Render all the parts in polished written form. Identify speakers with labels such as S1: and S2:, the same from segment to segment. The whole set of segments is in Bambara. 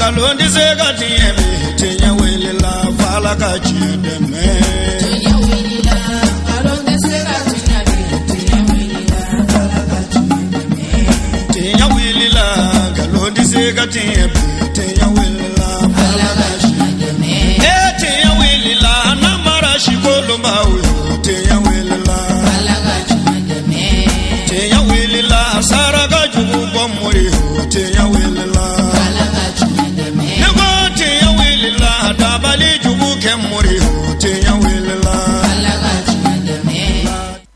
S1: Nkalon tɛ se ka tiɲɛ bi, tiɲɛ wulila f'Ala ka tiɲɛ dɛmɛ.
S2: Tiɲɛ wulila, nkalon tɛ se ka tiɲɛ bi, tiɲɛ wulila, Ala ka tiɲɛ dɛmɛ.
S1: Tiɲɛ wulila, nkalon tɛ se ka tiɲɛ bi, tiɲɛ wulila
S2: Ala
S1: f'Ala
S2: ka
S1: ka
S2: tiɲɛ dɛmɛ.
S1: E tiɲɛ wulila, namara sikolonbaw yo, tiɲɛ wulila.
S2: Ala ka tiɲɛ dɛmɛ.
S1: Tiɲɛ wulila, saraka jugu bɔ mori yo, tiɲɛ wulila.
S2: Ala ka tiɲɛ dɛmɛ.
S1: Ne ko tiɲɛ wulila, dabali jugu kɛ mori yo, tiɲɛ wulila.
S2: Ala ka tiɲɛ dɛmɛ.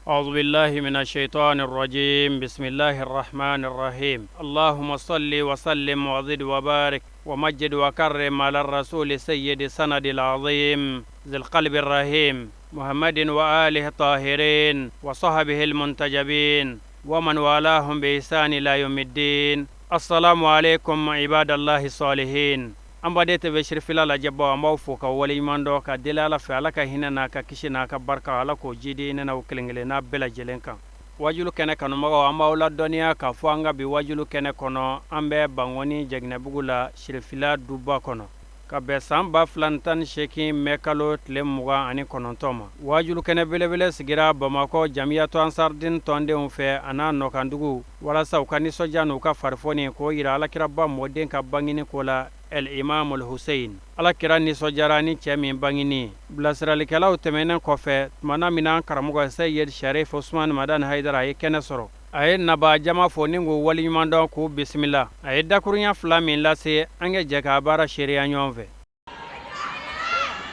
S3: أعوذ بالله من الشيطان الرجيم بسم الله الرحمن الرحيم اللهم صل وسلم وزد وبارك ومجد وكرم على الرسول سيد سند العظيم ذي القلب الرحيم محمد وآله الطاهرين وصحبه المنتجبين ومن والاهم بإحسان إلى يوم الدين السلام عليكم عباد الله الصالحين An baden TV Sirifila lajɛbaw, an b'aw fo ka waleɲuman dɔn ka deli Ala fɛ, Ala ka hinɛ n'a ka kisi n'a ka barika, Ala k'o jidi ne n'aw kelen kelenna bɛɛ lajɛlen kan. Wajulu kɛnɛ kanubagaw, an b'aw ladɔnniya k'a fɔ an ka bi wajulu kɛnɛ kɔnɔ, an bɛ Bankɔni Jɛginɛbugu la, Sirifila duba kɔnɔ, ka bɛn san 2018 mɛ kalo tile 29 ma. Wajulu kɛnɛ belebele sigira Bamakɔ Jamiyatu Ansardin tɔndenw fɛ a n'a nɔkandugu, walasa u ka nisɔndiya n'u ka farifoni k'o yira Alakiraba mɔden ka bangini ko la, El Imam Hussein. Alakira nisɔndiyara ni cɛ min bangini. Bilasiralikɛlaw tɛmɛnen kɔfɛ, tumana min an karamɔgɔ Seyid Sharif Usman Madani Hayidara a ye kɛnɛ sɔrɔ, a ye naba jama fo ni k'u waleɲuman dɔn, k'u bisimila. A ye dakurunya fila min lase, an kɛ jɛ k'a baara seereya ɲɔgɔn fɛ.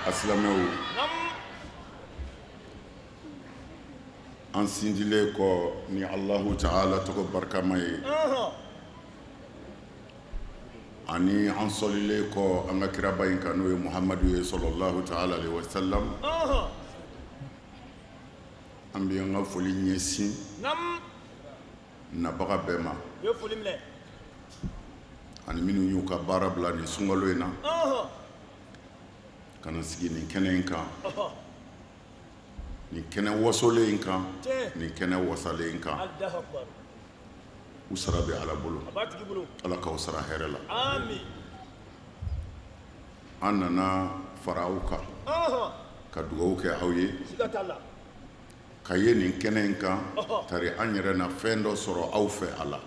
S4: A silamɛw, an sindilen kɔ ni Alahu taala tɔgɔ barikama ye, ani an sɔlilen kɔ an ka kiraba in kan, n'o ye Muhamadu ye sɔlɔlahu taala alehi wasalam, an bɛ an ka foli ɲɛsin nabaga bɛɛ ma, ani minnu y'u ka baara bila nin sunkalo in na ka na sigi nin kɛnɛ in kan, nin kɛnɛ wasolen in kan, nin kɛnɛ wasalen in kan. U sara bɛ Ala bolo, Ala k'aw sara hɛrɛ la. An nana fara aw kan ka dugawu kɛ aw ye ka ye nin kɛnɛ in kan tari an yɛrɛ na fɛn dɔ sɔrɔ aw fɛ a la.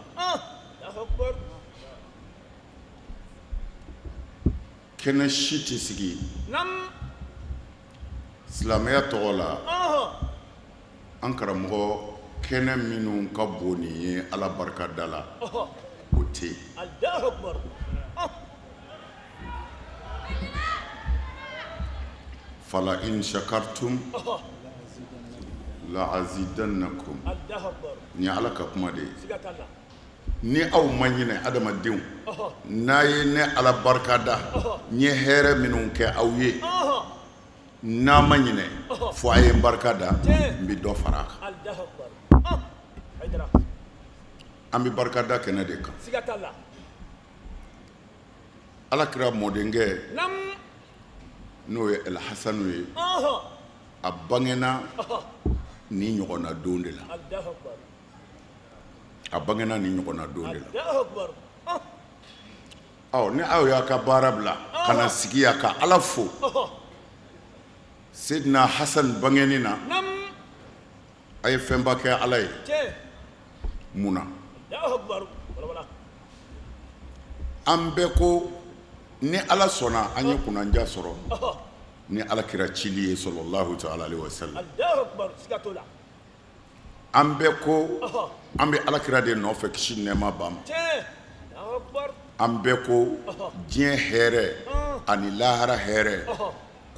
S4: Kɛnɛ si tɛ sigi silamɛya tɔgɔ la, an karamɔgɔ, kɛnɛ minnu ka bon nin ye Ala barika da la, o tɛ yen. Fala in shakartum la azidannakum, nin ye Ala ka kuma de ye. Ni aw ma ɲinɛ, adamadenw, n'a ye ne Ala barika da n ye hɛrɛ minnu kɛ aw ye, n'a ma ɲinɛ fo a ye n barika da, n bɛ dɔ fara a kan. An bɛ barika da kɛnɛ de kan. Ala kira mɔdenkɛ, n'o ye Alhasanu ye, a bangena nin ɲɔgɔnna don de la. A bangena nin ɲɔgɔnna don de la. Ɔ, ni aw y'a ka baara bila ka na sigi yan ka Ala fo Seydina Hasan bangeni na, a ye fɛnba kɛ Ala ye. Mun na an bɛɛ ko ni Ala sɔnna, an ye kunnandiya sɔrɔ ni Ala kira cili ye sɔlɔlahu taala alehi wasalam. An bɛɛ ko an bɛ Ala kira de nɔfɛ, kisi nɛɛma b'a ma. An bɛɛ ko diɲɛ hɛrɛ ani lahara hɛrɛ,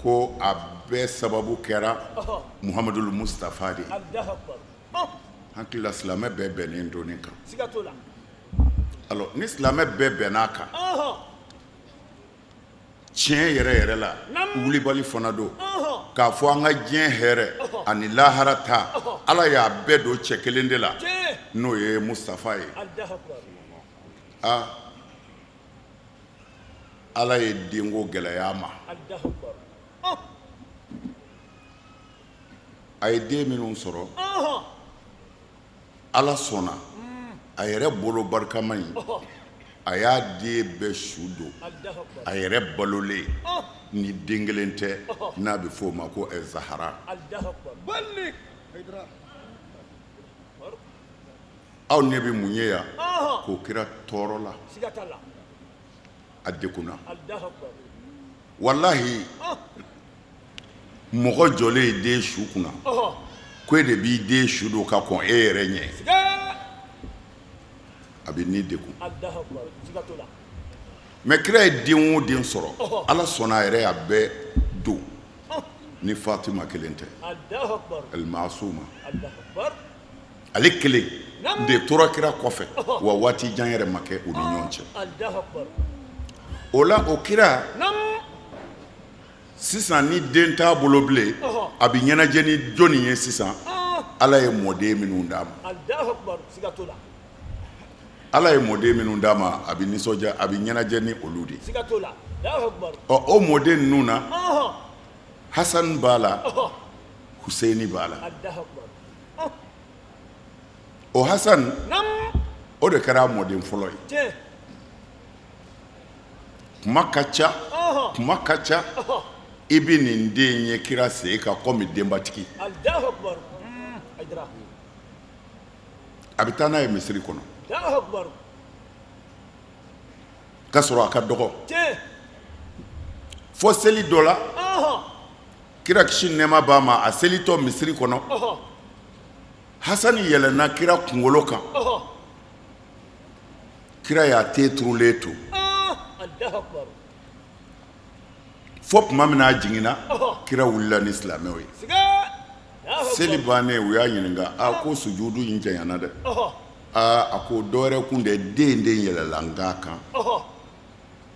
S4: ko a bɛɛ sababu kɛra Muhamadul Mustafa de ye. Hakili la silamɛ bɛɛ bɛnnen don nin kan. Alors ni silamɛ bɛɛ bɛnn'a kan, tiɲɛ yɛrɛ yɛrɛ la, wulibali fana don k'a fɔ an ka diɲɛ hɛrɛ ani lahara ta, Ala y'a bɛɛ don cɛ kelen de la, n'o ye Mustafa ye. Aa, Ala ye denko gɛlɛya a ma. A ye den minnu sɔrɔ, Ala sɔnna a yɛrɛ bolo barikama in. A y'a den bɛɛ su don a yɛrɛ balolen, ni den kelen tɛ, n'a bɛ fɔ o ma ko Zahara. Aw ne bɛ mun ye yan k'o kira tɔɔrɔ la, a degunna walahi. Mɔgɔ jɔlen ye den su kunna, ko e de b'i den su don ka kɔn e yɛrɛ ɲɛ, a bɛ ni degun. Mais kira ye den o den sɔrɔ, Ala sɔnna a yɛrɛ y'a bɛɛ don, ni Fatima kelen tɛ, alimasuma. Ale kelen de tora kira kɔfɛ, wa waati jan yɛrɛ ma kɛ u ni ɲɔgɔn cɛ. O la, o kira sisan, ni den t'a bolo bilen, a bɛ ɲɛnajɛ ni jɔnni ye sisan? Ala ye mɔden minnu d'a ma, Ala ye mɔden minnu d'a ma, a bɛ nisɔndiya, a bɛ ɲɛnajɛ ni olu de ye. Ɔ, o mɔden ninnu na, Hasan b'a la, Huseyini b'a la. O Hasan, o de kɛra a mɔden fɔlɔ ye. Kuma ka ca, kuma ka ca. I bɛ nin den ye kira sen kan komi denbatigi, a bɛ taa n'a ye misiri kɔnɔ ka sɔrɔ a ka dɔgɔ. Fo seli dɔ la, kira kisi nɛɛma b'a ma, a selitɔ misiri kɔnɔ, Hasani yɛlɛnna kira kunkolo kan. Kira y'a ten turulen to fo tuma min a jiginna, kira wulila ni silamɛw ye. Seli bannen, u y'a ɲininka a ko sujudu in janyana dɛ. Aa, a ko dɔwɛrɛ kun tɛ, den den yɛlɛla n kan kan,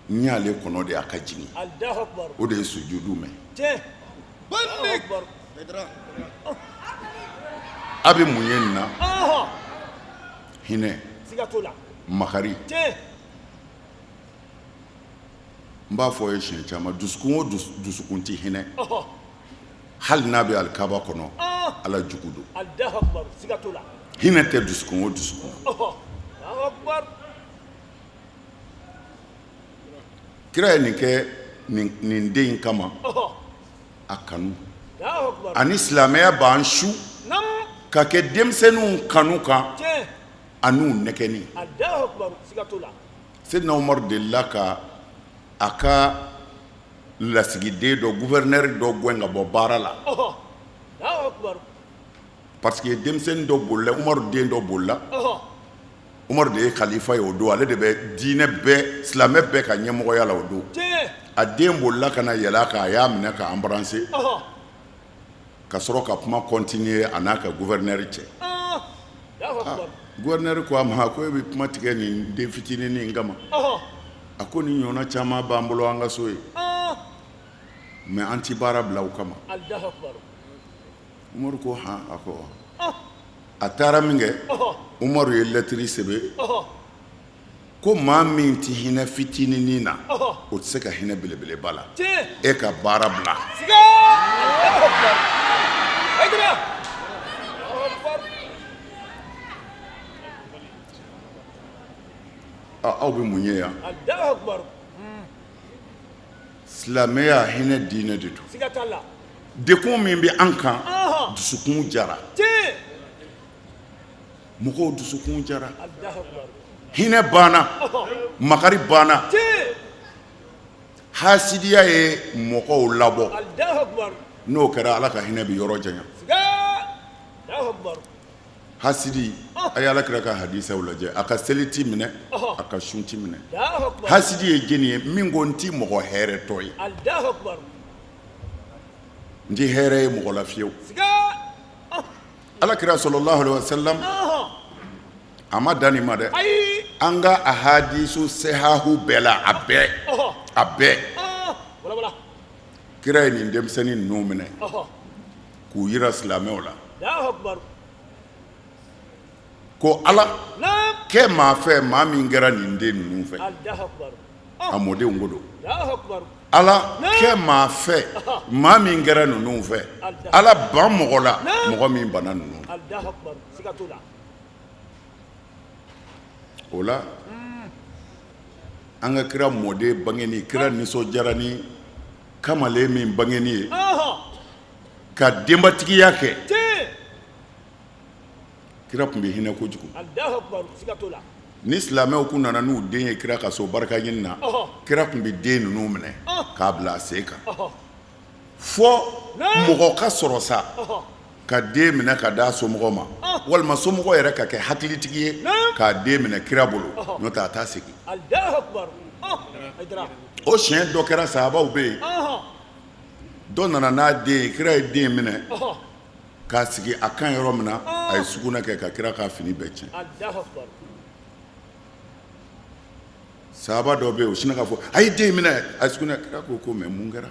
S4: n y'ale kɔnɔ de a ka jigin, o de ye sujudu mɛn. A bɛ mun ye nin na? Hinɛ, makari. N b'a fɔ ye siɲɛ caman, dusukun o dusukun tɛ hinɛ, hali n'a bɛ alikaba kɔnɔ, Ala jugu don. Hinɛ tɛ dusukun o dusukun. Kira ye nin kɛ nin den in kama, a kanu ani silamɛya b'an su ka kɛ denmisɛnninw kanu kan an'u nɛgɛnni. Seydina Umaru delila ka a ka lasigiden dɔ, gouverneur dɔ gɛn ka bɔ baara la, parce que denmisɛnnin dɔ bolila, Umaru den dɔ bolila. Umaru de ye kalifa ye o don, ale de bɛ diinɛ bɛɛ, silamɛ bɛɛ ka ɲɛmɔgɔya la o don. A den bolila ka na yɛlɛ a kan, a y'a minɛ ka embrasser, ka sɔrɔ ka kuma continuer a n'a ka gouverneur cɛ. Gouverneur ko a ma ko e bɛ kuma tigɛ nin den fitinin in kama? A ko nin ɲɔgɔnna caman b'an bolo an ka so ye, mais an ti baara bila o kama. Umaru ko han? A ko a taara min kɛ, Umaru ye lɛtiri sɛbɛn ko maa min tɛ hinɛ fitinin na, o tɛ se ka hinɛ belebeleba la, e ka baara bila. Aw bɛ mun ye yan? Silamɛya hinɛ diinɛ de don. Degun min bɛ an kan, dusukun jara, mɔgɔw dusukun jara, hinɛ banna, makari banna, hasidiya ye mɔgɔw labɔ. N'o kɛra, Ala ka hinɛ bɛ yɔrɔ janya. Hasidi, a ye Ala kira ka hadisaw lajɛ, a ka seli ti minɛ, a ka sun ti minɛ. Hasidi ye jɔnni ye? Min ko n ti mɔgɔ hɛrɛtɔ ye, n ti hɛrɛ ye mɔgɔ la fiyewu. Ala kira sallallahu alaihi wasallam, a ma dan nin ma dɛ. An ka a hadisu sehahu bɛɛ la, a bɛɛ, a bɛɛ, kira ye nin denmisɛnnin ninnu minɛ k'u yira silamɛw la ko Ala kɛ maa fɛ, maa min kɛra nin den ninnu fɛ, a mɔdenw ko don. Ala kɛ maa fɛ, maa min kɛra ninnu fɛ. Ala ban mɔgɔ la, mɔgɔ min banna ninnu. O la, An ka kira mɔden bangeni, kira nisɔndiyara ni kamalen min bangeni ye, ka denbatigiya kɛ, kira tun bɛ hinɛ kojugu. Ni silamɛw kun nana n'u den ye kira ka so barika ɲini na, kira tun bɛ den ninnu minɛ k'a bila a sen kan, fɔ mɔgɔ ka sɔrɔ sa ka den minɛ ka d'a somɔgɔ ma, walima somɔgɔ yɛrɛ ka kɛ hakilitigi ye k'a den minɛ kira bolo, n'o tɛ a t'a segin. O siɲɛ dɔ kɛra, sahabaw bɛ yen, dɔ nana n'a den ye, kira ye den minɛ k'a sigi a kan yɔrɔ min na, a ye sugunɛ kɛ ka kira ka fini bɛɛ tiɲɛ. Sahaba dɔ bɛ yen, o sinna k'a fɔ: a ye den minɛ, a ye sugunɛ. Kira ko mais mun kɛra?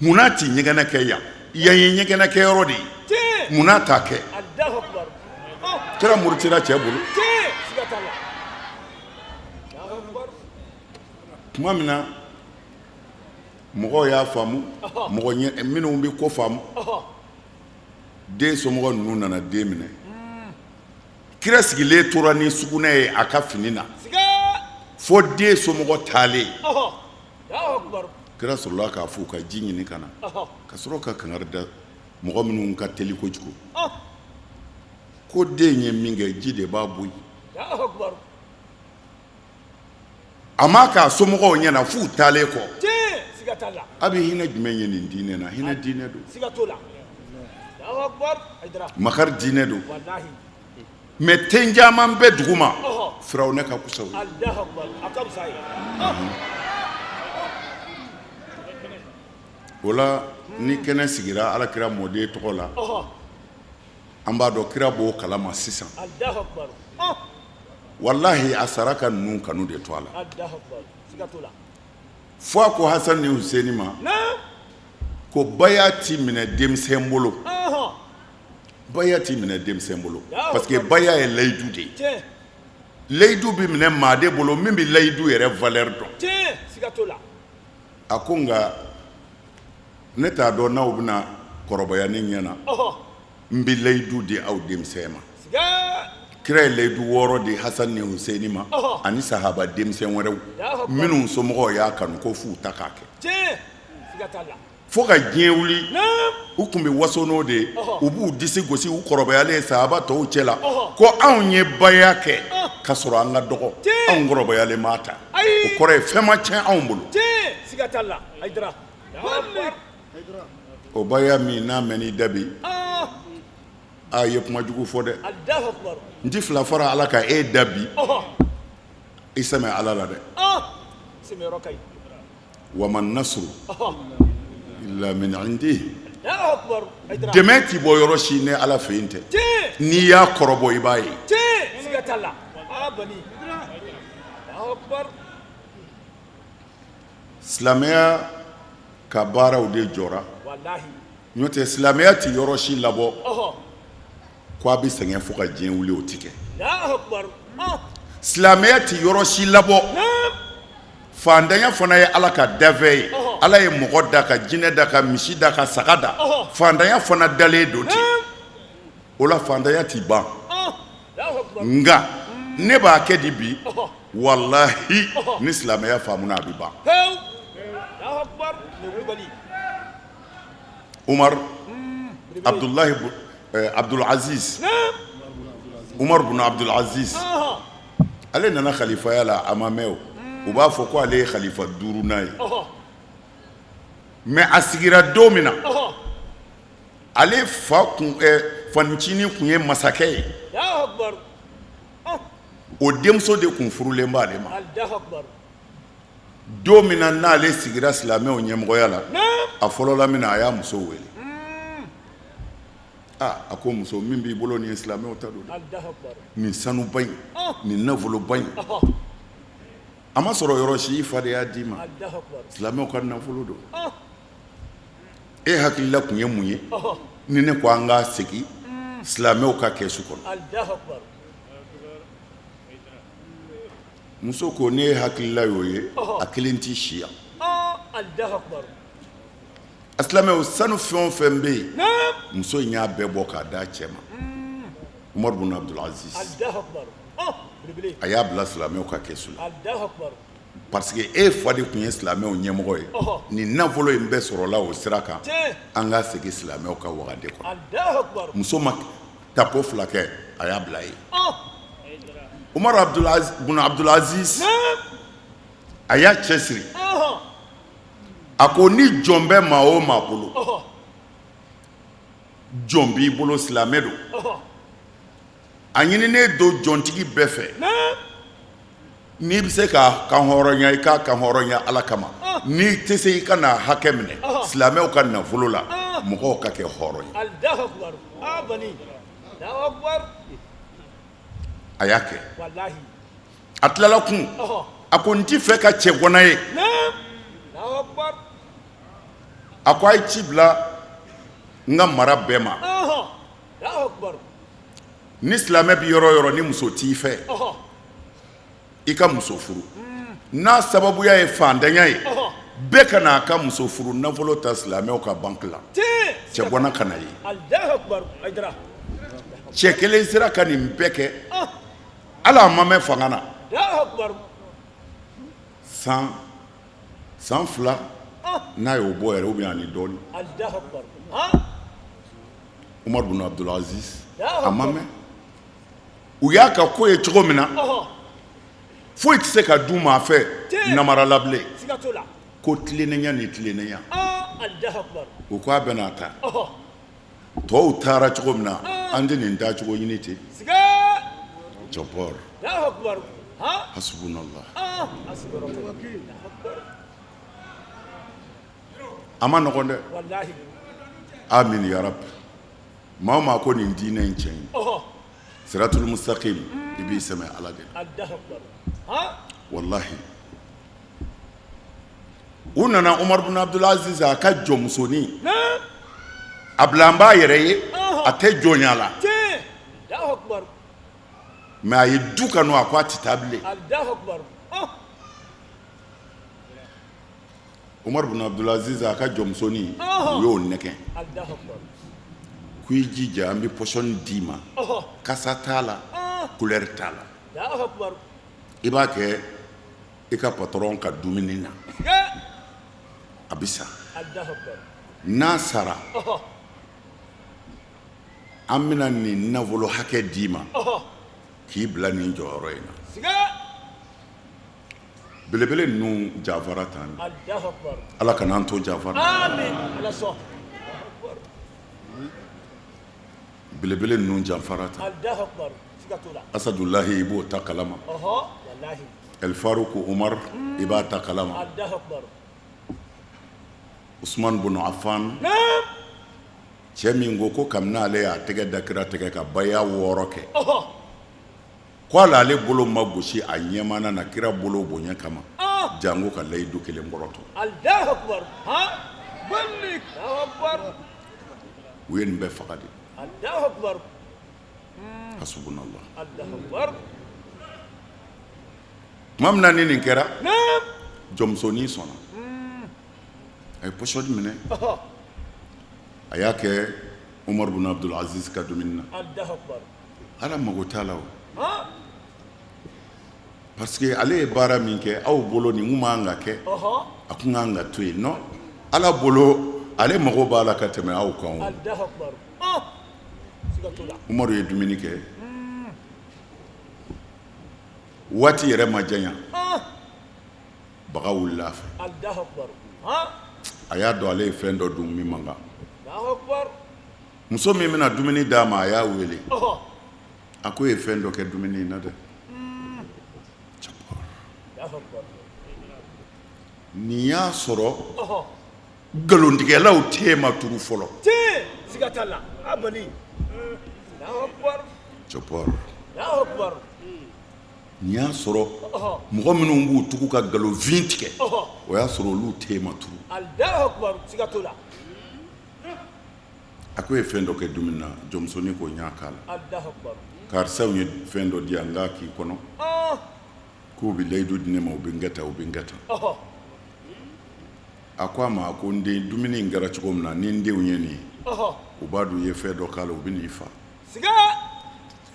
S4: Munna tɛ ɲɛgɛnɛ kɛ yan? Yan ye ɲɛgɛnɛ kɛ yɔrɔ de ye, munna t'a kɛ? Kira murutira cɛ bolo. Tuma min na mɔgɔw y'a faamu, mɔgɔ minnu bɛ ko faamu, den somɔgɔ ninnu nana den minɛ. Kira sigilen tora ni sugunɛ ye a ka fini na fo den somɔgɔ taalen. Kira sɔrɔla k'a fɔ u ka ji ɲini ka na, ka sɔrɔ ka kangari da mɔgɔ minnu ka teli kojugu ko den ye min kɛ, ji de b'a bɔ yen. A ma k'a somɔgɔw ɲɛna f'u taalen kɔ. A bɛ hinɛ jumɛn ye nin diinɛ na? Hinɛ diinɛ don, makari diinɛ don, mais ten caman bɛ dugu ma, firawunɛ ka kusa o ye. O la, ni kɛnɛ sigira ala kira mɔden tɔgɔ la, an b'a dɔn kira b'o kalama sisan. Walahi, a sara ka ninnu kanu de to a la, fo a ko Hasan ni Huseni ma ko baya ti minɛ denmisɛn bolo, baya ti minɛ denmisɛn bolo, parce que baya ye layidu de ye. Layidu bɛ minɛ maa de bolo min bɛ layidu yɛrɛ valeur dɔn. A ko nka ne t'a dɔn n'aw bɛna kɔrɔbaya ne ɲɛ na, n bɛ layidu di aw denmisɛn ma. Kira ye layidu 6 di Hasan ni Huseni ma ani sahaba denmisɛn wɛrɛw minnu somɔgɔw y'a kanu ko f'u ta k'a kɛ. Fo ka diɲɛ wuli, u tun bɛ waso n'o de ye, u b'u disi gosi u kɔrɔbayalen sahaba tɔw cɛ la ko anw ye baya kɛ ka sɔrɔ an ka dɔgɔ, anw kɔrɔbayalen m'a ta. O kɔrɔ ye fɛn ma tiɲɛ anw bolo. O baya min n'a mɛn'i da bi, a ye kuma jugu fɔ dɛ. N ti fila fara Ala ka e da bi, i sɛmɛ Ala la dɛ. Wa ma nasuru illa min indi, dɛmɛ ti bɔ yɔrɔ si ni Ala fɛ yen tɛ. N'i y'a kɔrɔbɔ, i b'a ye. Silamɛya ka baaraw de jɔra, n'o tɛ silamɛya tɛ yɔrɔ si labɔ ko a bɛ sɛgɛn fo ka diɲɛ wuli, o tɛ kɛ. Silamɛya tɛ yɔrɔ si labɔ. Fantanya fana ye Ala ka dafɛn ye. Ala ye mɔgɔ da, ka jinɛ da, ka misi da, ka saga da. Fantanya fana dalen don ten. O la, fantanya tɛ ban. Nka ne b'a kɛ di bi, walahi, ni silamɛya faamuna, a bɛ ban. Umar Abdulahi Abdulaziz, Umar bun Abdulaziz, ale nana khalifaya la, a ma mɛn. O u b'a fɔ ko ale ye khalifa duurunan ye, mais a sigira don min na, ale fa kun fancinin kun ye masakɛ ye, o denmuso de kun furulen b'ale ma. Don min na n'ale sigira silamɛw ɲɛmɔgɔya la, a fɔlɔla min na, a y'a muso wele. Aa, a ko muso, min b'i bolo nin ye silamɛw ta don, nin sanuba in, nin nafoloba in, a ma sɔrɔ yɔrɔ si, i fa de y'a d'i ma, silamɛw ka nafolo don. E hakilila tun ye mun ye ni ne ko an k'a segin silamɛw ka kɛsu kɔnɔ? Muso ko ne hakilila y'o ye, a kelen t'i si yan. A silamɛw, sanu fɛn o fɛn bɛ yen, muso in y'a bɛɛ bɔ k'a d'a cɛ ma, Umaru bun Abdulaziz. A y'a bila silamɛw ka kɛsu la, parce que e fa de tun ye silamɛw ɲɛmɔgɔ ye. Nin nafolo in bɛɛ sɔrɔla o sira kan, an ka segin silamɛw ka wagande kɔnɔ. Muso ma tako fila kɛ, a y'a bila yen. Umaru bun Abdulaziz, a y'a cɛ siri, a ko ni jɔn bɛ maa o maa bolo, jɔn b'i bolo, silamɛ don, a ɲininen don jɔntigi bɛɛ fɛ, n'i bɛ se k'a kan hɔrɔnya, i k'a kan hɔrɔnya Ala kama. N'i tɛ se, i ka n'a hakɛ minɛ silamɛw ka nafolo la, mɔgɔw ka kɛ hɔrɔn ye. A y'a kɛ. A tilala kun, a ko n t'i fɛ ka cɛgana ye. A ko a ye ci bila n ka mara bɛɛ ma. Ni silamɛ bɛ yɔrɔ o yɔrɔ, ni muso t'i fɛ, i ka muso furu. N'a sababuya ye fantanya ye, bɛɛ ka n'a ka muso furu nafolo ta silamɛw ka banque la, cɛgana kana ye. Cɛ kelen sera ka nin bɛɛ kɛ, ala a ma mɛn fanga na, san 2 n'a y'o bɔ yɛrɛ, ou bien ani dɔɔnin. Umaru bun Abdulaziz a ma mɛn. U y'a ka ko ye cogo min na, foyi tɛ se ka dun maa fɛ namara la bilen, ko tilennenya ni tilennenya. U ko a bɛna ta tɔw taara cogo min na, an tɛ nin taacogo ɲini ten. Jabbar, hasbunallah. A ma nɔgɔn dɛ. Amin ya rabbi. Maa o maa ko nin diinɛ in cɛ ye siratul mustaqim, i b'i sɛmɛ Ala de la. Walahi, u nana Umaru bun Abdulaziz, a ka jɔnmusonin a bila an b'a yɛrɛ ye, a tɛ jɔnya la, mais a ye du kanu, a ko a tɛ taa bilen. Umaru bun Abdulaziz a ka jɔnmusonin, u y'o nɛgɛn ko i jija, an bɛ pɔsɔni d'i ma, kasa t'a la, couleur t'a la, i b'a kɛ i ka patɔrɔn ka dumuni na, a bɛ sa. N'a sara, an bɛna nin nafolo hakɛ d'i ma k'i bila nin jɔyɔrɔ in na. Belebele ninnu janfara tan, Ala kana an to janfa. Belebele ninnu janfara tan. Asadulahi, i b'o ta kalama. El Faruku Umar, i b'a ta kalama. Usman bun Affan, cɛ min ko ko kabini ale y'a tɛgɛ da kira tɛgɛ kan baya 6 kɛ, ko hali ale bolo ma gosi a ɲɛmana na kira bolo bonya kama, janko ka layidu kelen kɔrɔtɔ. U ye nin bɛɛ faga de. Hasbunallah. Tuma min na ni nin kɛra, jɔnmusonin sɔnna, a ye pɔsɔni minɛ, a y'a kɛ Umaru bun Abdul Aziz ka dumuni na. Ala mago t'a la o, parce que ale ye baara min kɛ, aw bolo nin kun man ka kɛ, a kun kan ka to yen. Non, Ala bolo, ale mago b'a la ka tɛmɛ aw kan. O Umaru ye dumuni kɛ, waati yɛrɛ ma janya, baga wulila a fɛ. A y'a dɔn ale ye fɛn dɔ dun min man kan. Muso min bɛna dumuni d'a ma, a y'a wele, a ko ye fɛn dɔ kɛ dumuni in na dɛ. Nin y'a sɔrɔ nkalontigɛlaw te ma turu fɔlɔ. Nin y'a sɔrɔ mɔgɔ minnu b'u tugu ka nkalonfin tigɛ, o y'a sɔrɔ olu te ma turu. A ko ye fɛn dɔ kɛ dumuni na. Jɔnmusonin ko n y'a k'a la. Karisaw ye fɛn dɔ di yan n k'a k'i kɔnɔ, k'u bɛ layidu di ne ma, u bɛ n kɛ tan, u bɛ n kɛ tan. A ko a ma ko n den, dumuni in kɛra cogo min na, ni n denw ye nin ye, u b'a dɔn i ye fɛn dɔ k'a la, u bɛ n'i faa.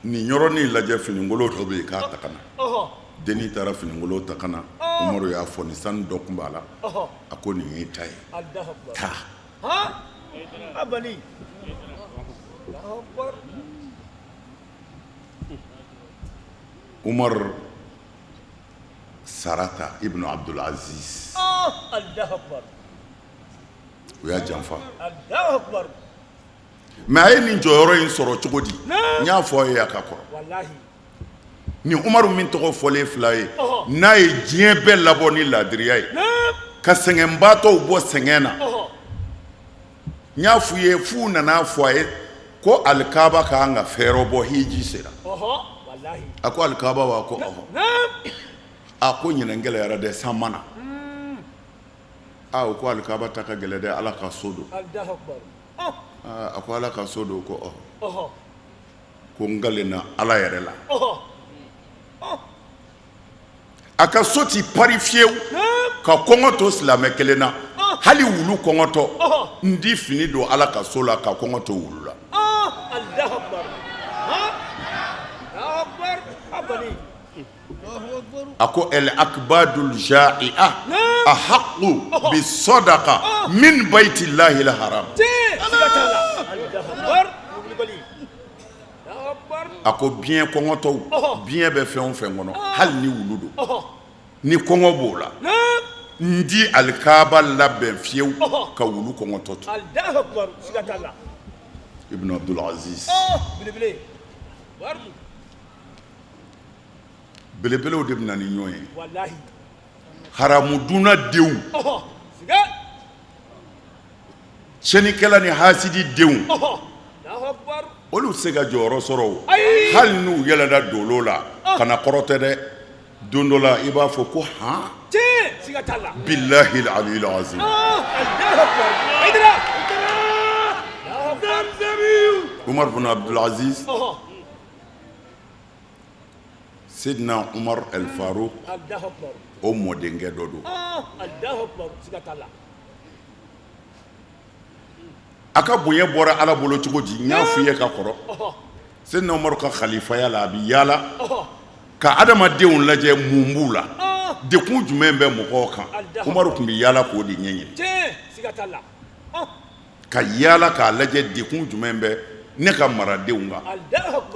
S4: Nin yɔrɔnin lajɛ, finikolon dɔ bɛ yen, k'a ta ka na. Dennin taara finikolon ta ka na. Umaru y'a fɔ ni sanu dɔ tun b'a la. A ko nin y'i ta ye, taa. Umaru sarata ibnu Abdul Aziz, u y'a janfa. Mais a ye nin jɔyɔrɔ in sɔrɔ cogo di? N y'a fɔ a ye a ka kɔrɔ. Nin Umaru min tɔgɔ fɔlen fila ye, n'a ye diɲɛ bɛɛ labɔ ni laadiriya ye, ka sɛgɛnbaatɔw bɔ sɛgɛn na, n y'a f'u ye, f'u nana fɔ a ye ko alikaba ka kan ka fɛɛrɛ bɔ, hiji sera. A ko alikaba wa? Ko ɔhɔ. A ko ɲinɛ gɛlɛyara dɛ, san ma na. Aa, o ko alikaba ta ka gɛlɛn dɛ, Ala ka so don. A ko Ala ka so don? Ko ɔhɔ. Ko n kalenna Ala yɛrɛ la, a ka so ti pari fiyewu ka kɔngɔ to silamɛ kelen na, hali wulu kɔngɔtɔ. N di fini don Ala ka so la ka kɔngɔ to wulu la. A ko el akbadul ja'i'a ahaqqu bi sadaqa min baytillahi haram. A ko diɲɛ kɔngɔtɔw, diɲɛ bɛ fɛn o fɛn kɔnɔ, hali ni wulu don, ni kɔngɔ b'o la, n di alikaba labɛn fiyewu ka wulu kɔngɔtɔ to. Ibn Abdul Aziz, belebelew de bɛ na ni ɲɔgɔn ye. Haramudunna denw, tiɲɛnikɛla ni hasidi denw, olu tɛ se ka jɔyɔrɔ sɔrɔ o, hali n'u yɛlɛnna dolo la. Kana kɔrɔtɛ dɛ, don dɔ la i b'a fɔ ko han, bilahi aliyil azim. Umar bin Abdul Aziz, Sidina Umar El Farouk, o mɔdenkɛ dɔ don. A ka bonya bɔra Ala bolo cogo di? N y'a f'i ye ka kɔrɔ, Sidina Umaru ka khalifaya la, a bɛ yaala ka adamadenw lajɛ, mun b'u la, dekun jumɛn bɛ mɔgɔw kan. Umaru tun bɛ yaala k'o de ɲɛɲini, ka yaala k'a lajɛ dekun jumɛn bɛ ne ka maradenw kan.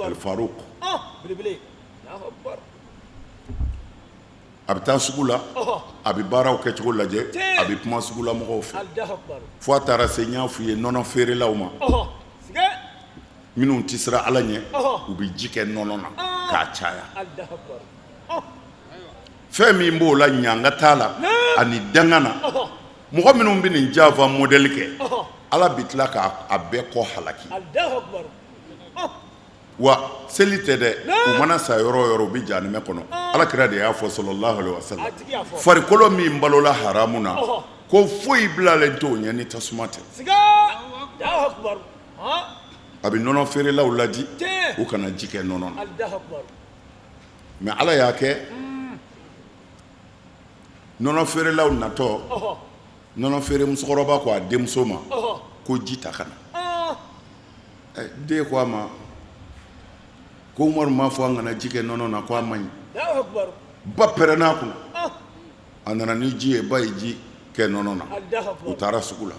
S4: El Farouk a bɛ taa sugu la, a bɛ baaraw kɛcogo lajɛ, a bɛ kuma sugulamɔgɔw fɛ, fo a taara se, n y'a f'i ye, nɔnɔ feerelaw ma, minnu tɛ siran Ala ɲɛ, u bɛ ji kɛ nɔnɔ na k'a caya. Fɛn min b'o la, ɲanga t'a la ani danga na. Mɔgɔ minnu bɛ nin janfa modèle kɛ, Ala bɛ tila k'a bɛɛ kɔ halaki. Wa seli tɛ dɛ, u mana sa yɔrɔ o yɔrɔ, u bɛ jahanamɛ kɔnɔ. Ala kira de y'a fɔ, sallallahu alaihi wasallam, farikolo min balola haramu na, ko foyi bilalen t'o ɲɛ ni tasuma tɛ. A bɛ nɔnɔ feerelaw ladi u kana ji kɛ nɔnɔ na. Mais Ala y'a kɛ, nɔnɔ feerelaw natɔ, nɔnɔ feere musokɔrɔba ko a denmuso ma ko ji ta ka na. Den ko a ma ko Umaru m'a fɔ an kana ji kɛ nɔnɔ na, ko a man ɲi. Ba pɛrɛnna a kunna. A nana ni ji ye, ba ye ji kɛ nɔnɔ na. U taara sugu la,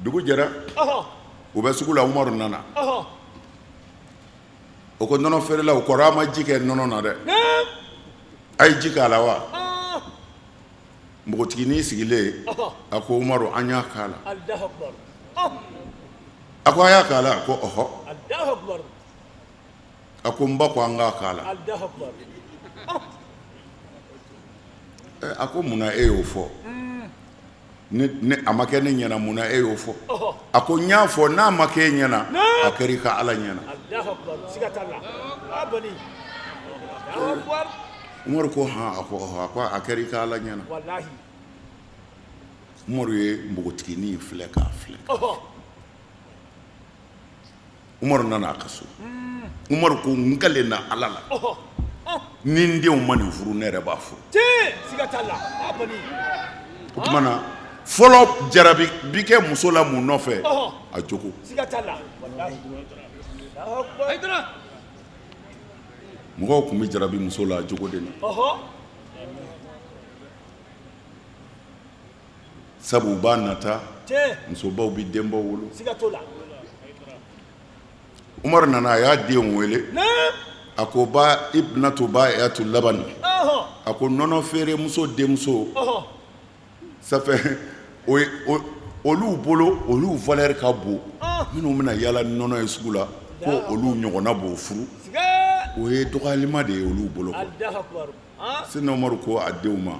S4: dugu jɛra, u bɛ sugu la, Umaru nana. O ko nɔnɔ feerelaw kɔrɔ, a ma ji kɛ nɔnɔ na dɛ, a ye ji k'a la wa? Npogotiginin sigilen, a ko Umaru, an y'a k'a la. A ko a y'a k'a la? A ko ɔhɔ. A ko n ba ko an k'a k'a la. A ko munna e y'o fɔ? A ma kɛ ne ɲɛna, munna e y'o fɔ? A ko n y'a fɔ, n'a ma kɛ e ɲɛna, a kɛra i ka Ala ɲɛna. Umaru ko hɔn? A ko a ko a kɛra i ka Ala ɲɛna. Umaru ye npogotiginin filɛ k'a filɛ. Umaru nana a ka so. Umaru ko n kalenna Ala la, ni n denw ma nin furu, ne yɛrɛ b'a furu. O tuma na, fɔlɔ jarabi bi kɛ muso la mun nɔfɛ? A jogo. Mɔgɔw tun bɛ jarabi muso la jogo de la. Sabu u b'a nata, musobaw bɛ denbaw wolo. Umaru nana a y'a denw wele a ko ba ibnatu bayiatu labani a ko nɔnɔ feere muso denmuso ça fait olu bolo olu valeur ka bon minnu bɛna yaala ni nɔnɔ ye sugu la ko olu ɲɔgɔnna b'o furu o ye dɔgɔyalima de ye olu bolo Seyidina Umaru ko a denw ma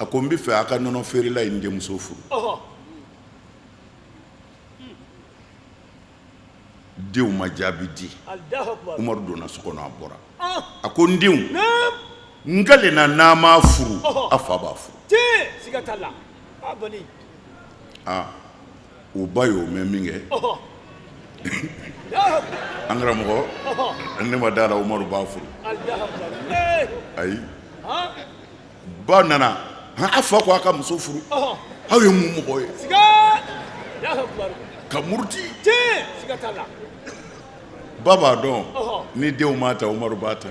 S4: a ko n bɛ fɛ a ka nɔnɔ feerela in denmuso furu denw ma jaabi di Umaru donna so kɔnɔ a bɔra a ko n denw n kalenna n'a m'a furu a fa b'a furu aa u ba y'o mɛn min kɛ an karamɔgɔ ne ma da la Umaru b'a furu ayi ba nana a fa ko a ka muso furu aw ye mun mɔgɔ ye ka muruti ba b'a dɔn ni denw m'a ta Umaru b'a ta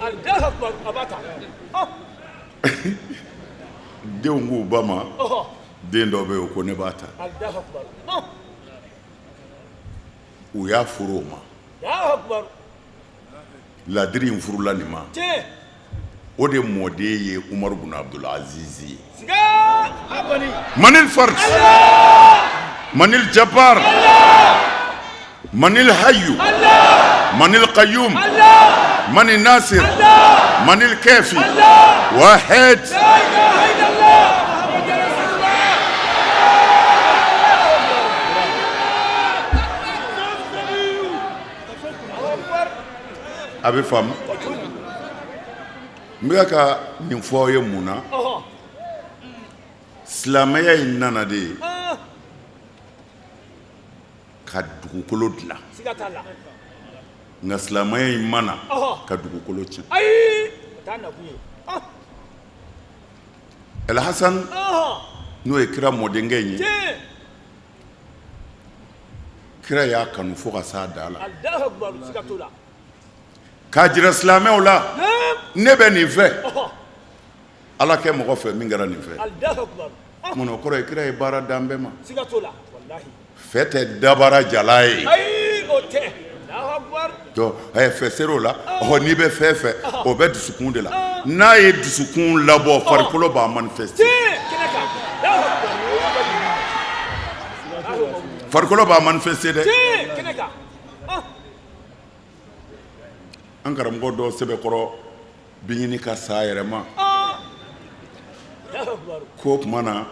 S4: denw k'u ba ma den dɔ bɛ yen ko ne b'a ta u y'a furu o ma ladiri in furula nin ma o de mɔden ye Umaru bun Abdul Aziz ye manil fard manil jabbar manil hayyu manil qayyum manil nasir manil kafi wahid A bɛ faamu n bɛ ka nin fɔ aw ye mun na silamɛya in nana de ye ka dugukolo dilan nka silamɛya in ma na ka dugukolo tiɲɛ Alhasan n'o ye kira mɔdenkɛ in ye Kira y'a kanu fo ka s'a dan la k'a jira silamɛw la ne bɛ nin fɛ ala kɛ mɔgɔ fɛ min kɛra nin fɛ mun kɔrɔ ye kira ye baara dan bɛɛ ma fɛ tɛ dabara jala ye fɛ ser'o la ɔ n'i bɛ fɛn fɛ o bɛ dusukun de la n'a ye dusukun labɔ farikolo b'a manifester farikolo b'a manifester dɛ an karamɔgɔ dɔ sɛbɛkɔrɔ bɛ ɲini ka sa yɛrɛ ma ko o tuma na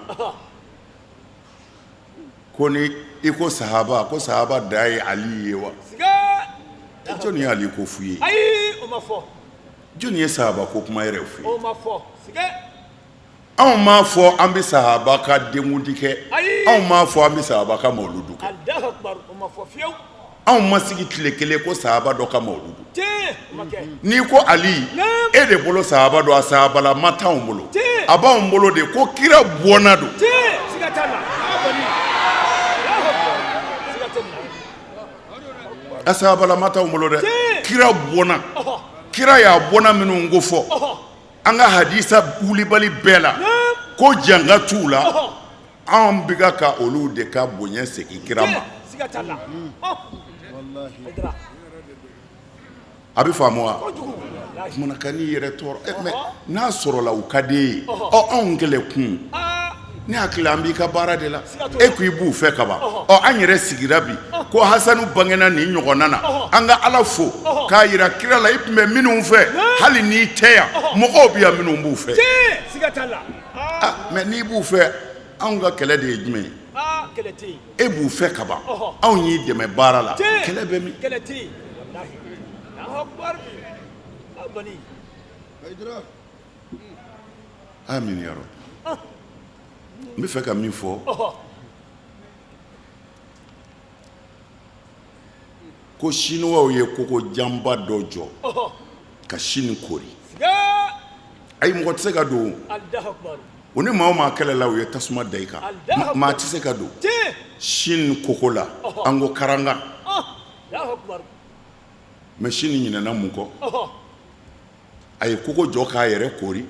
S4: ko ni i ko sahaba ko sahaba dan ye Ali ye wa jɔnni ye Ali ko f'u ye jɔnni ye sahaba ko kuma yɛrɛ f'u ye anw m'a fɔ an bɛ sahaba ka denkundi kɛ anw m'a fɔ an bɛ sahaba ka mawuludu kɛ anw ma sigi tile kelen ko sahaba dɔ ka mawuludu n'i ko Ali e de bolo sahaba don a sahabalama t'anw bolo a b'anw bolo de ko kira bɔnna don a sahabalama t'anw bolo dɛ kira bɔnna kira y'a bɔnna minnu ko fɔ an ka hadisa wulibali bɛɛ la ko janga t'u la anw bɛ ka olu de ka bonya segin kira ma a bɛ faamu wa kumana ka n'i yɛrɛ tɔɔrɔ mais n'a sɔrɔla u ka di e ye ɔ anw kɛlɛ kun ne hakili an b'i ka baara de la e ko i b'u fɛ ka ban ɔ an yɛrɛ sigira bi ko hasanu bangena nin ɲɔgɔnna na an ka ala fo k'a jira kira la i tun bɛ minnu fɛ hali n'i tɛ yan mɔgɔw bɛ yan minnu b'u fɛ mais n'i b'u fɛ anw ka kɛlɛ de ye jumɛn ye e b'u fɛ ka ban anw y'i dɛmɛ baara la kɛlɛ bɛ min amin ya rabbi n bɛ fɛ ka min fɔ ko siniwaw ye koko janba dɔ jɔ ka Chine kori ayi mɔgɔ tɛ se ka don u ni maa o maa kɛlɛla u ye tasuma da i kan maa tɛ se ka don Chine koko la an ko karanga mais Chine ɲinɛna mun kɔ? A ye kogo jɔ k'a yɛrɛ koori,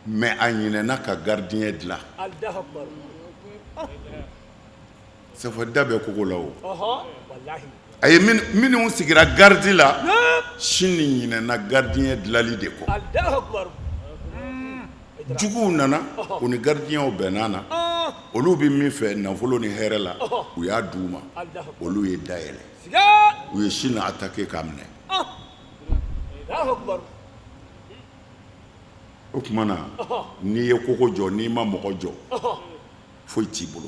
S4: mais a ɲinɛna ka gardien dilan. Sɛfɔ da bɛ kogo la o. A ye minnu sigira garde la, Sini ɲinɛna gardien dilanli de kɔ. Juguw nana, u ni gardienw bɛnna na, olu bɛ min fɛ nafolo ni hɛrɛ la, u y'a d'u ma, olu ye da yɛlɛ, u ye Sini attaquer k'a minɛ. O tuma na n'i ye kogo jɔ, n'i ma mɔgɔ jɔ, foyi t'i bolo.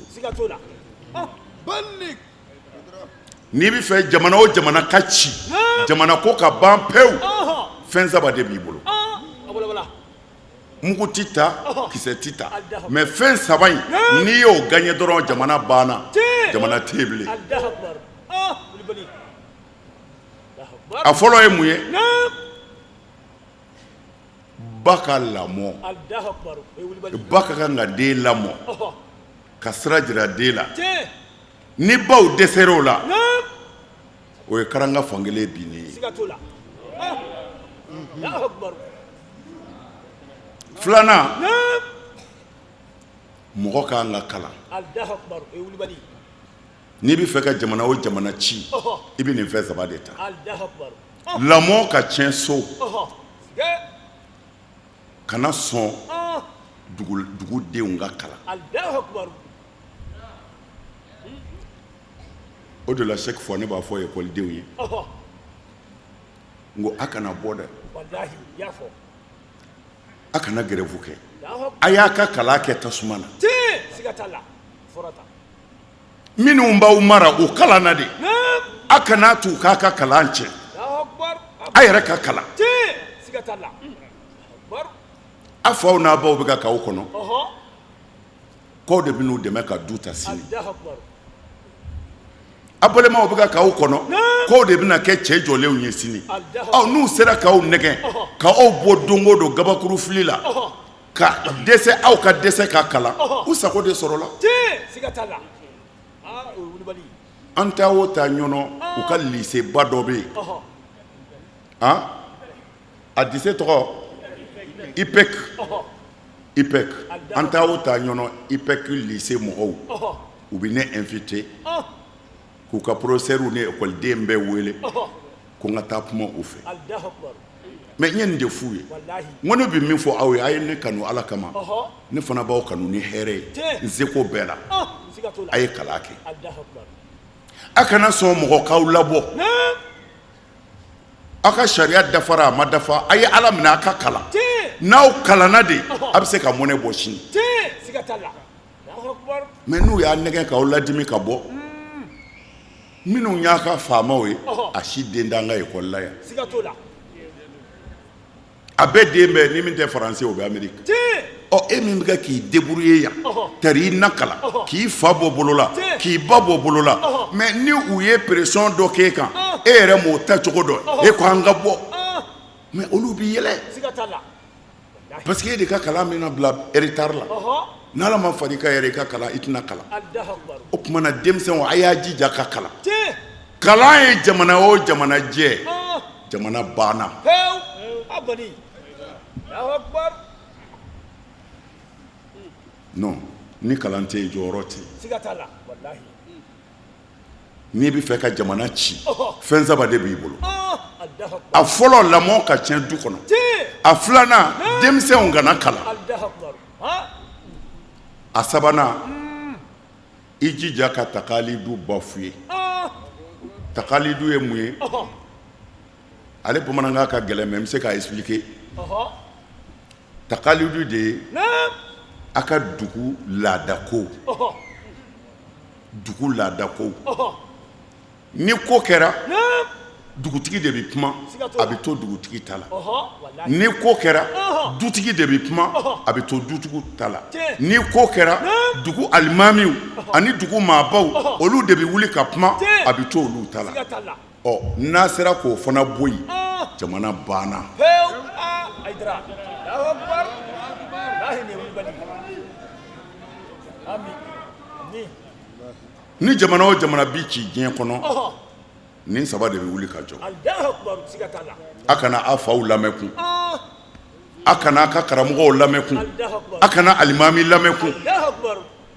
S4: N'i bɛ fɛ jamana o jamana ka ci, jamana ko ka ban pewu, fɛn saba de b'i bolo. Mugu tɛ ta, kisɛ tɛ ta, mais fɛn saba in, n'i y'o gagné dɔrɔn, jamana banna, jamana tɛ yen bilen. A fɔlɔ ye mun ye? Ba ka lamɔ. Ba ka kan ka den lamɔ, ka sira jira den la. Ni baw dɛsɛra o la, o ye karanga fankelen binnen ye. Filanan, mɔgɔ ka kan ka kalan. N'i bɛ fɛ ka jamana o jamana ci, i bɛ nin fɛn saba de ta. Lamɔ ka tiɲɛ so, kana sɔn dugudenw ka kalan. O de la chaque fois ne b'a fɔ ekɔlidenw ye, n ko a kana bɔ dɛ, a kana grève kɛ, a y'a ka kalan kɛ tasuma na. Minnu b'aw mara u kalanna de, a kana t'u k'a ka kalan cɛn, a yɛrɛ ka kalan. A faw n'a baw bɛ ka k'aw kɔnɔ k'aw de bɛn'u dɛmɛ ka du ta sini. A balimaw bɛ ka k'aw kɔnɔ k'aw de bɛna kɛ cɛ jɔlenw ye sini. Aw n'u sera k'aw nɛgɛn ka aw bɔ don o don gabakuru fili la, ka dɛsɛ, aw ka dɛsɛ ka kalan, u sago de sɔrɔla. An taa o taa Ɲɔnɔ, u ka lycée ba dɔ bɛ yen, a lycée tɔgɔ IPEC. IPEC, an taa o taa Ɲɔnɔ, IPEC lycée mɔgɔw, u bɛ ne invité k'u ka professeur ni ekɔliden bɛɛ wele ko n ka taa kuma u fɛ. Mais n ye nin de f'u ye, n ko ne bɛ min fɔ aw ye, a ye ne kanu Ala kama, ne fana b'aw kanu ni hɛrɛ ye n seko bɛɛ la. A ye kalan kɛ, a kana sɔn mɔgɔ k'aw labɔ. Aw ka sariya dafara, a ma dafa, a ye Ala minɛ, a ka kalan. N'aw kalanna de, a bɛ se ka mɔnɛ bɔ sini. Mais n'u y'a nɛgɛn k'aw ladimi ka bɔ, minnu y'a ka faamaw ye, a si den t'an ka ekɔli la yan. A bɛɛ den bɛɛ ni min tɛ faransi, o bɛ Ameriki. Ɔ, e min bɛ k'i débrouiller yan, tari i na kalan k'i fa bɔ bolo la, k'i ba bɔ bolo la, mais ni u ye pression dɔ k'e kan, e yɛrɛ m'o ta cogo dɔn, e ko an ka bɔ, mais olu b'i yɛlɛ parce que e de ka kalan bɛna bila retard la. N'Ala ma far'i kan yɛrɛ, i ka kalan, i tɛna kalan. O tuma na denmisɛnw, a y'a jija ka kalan. Kalan ye jamana o jamana jɛ, jamana banna. Non, ni kalan tɛ yen, jɔyɔrɔ tɛ yen. N'i bɛ fɛ ka jamana ci, fɛn saba de b'i bolo. A fɔlɔ, lamɔ ka tiɲɛ du kɔnɔ. A filanan, denmisɛnw kana kalan. A sabanan, i jija ka takalidu bafouer. Takalidu ye mun ye? Ale bamanankan ka gɛlɛn, mais n bɛ se k'a expliquer. Takalidu de ye a ka dugu laadakow, dugu laadakow. Ni ko kɛra, dugutigi de bɛ kuma, a bɛ to dugutigi ta la. Ni ko kɛra, dutigi de bɛ kuma, a bɛ to dutigi ta la. Ni ko kɛra, dugu alimamiw ani dugu maabaw, olu de bɛ wuli ka kuma, a bɛ to olu ta la. Ɔ, n'a sera k'o fana bɔ yen, jamana banna. Ni jamana o jamana bi ci diɲɛ kɔnɔ, nin saba de bɛ wuli ka jɔ. A kana aw faw lamɛn kun. A kana a ka karamɔgɔw lamɛn kun, a kana alimami lamɛn kun,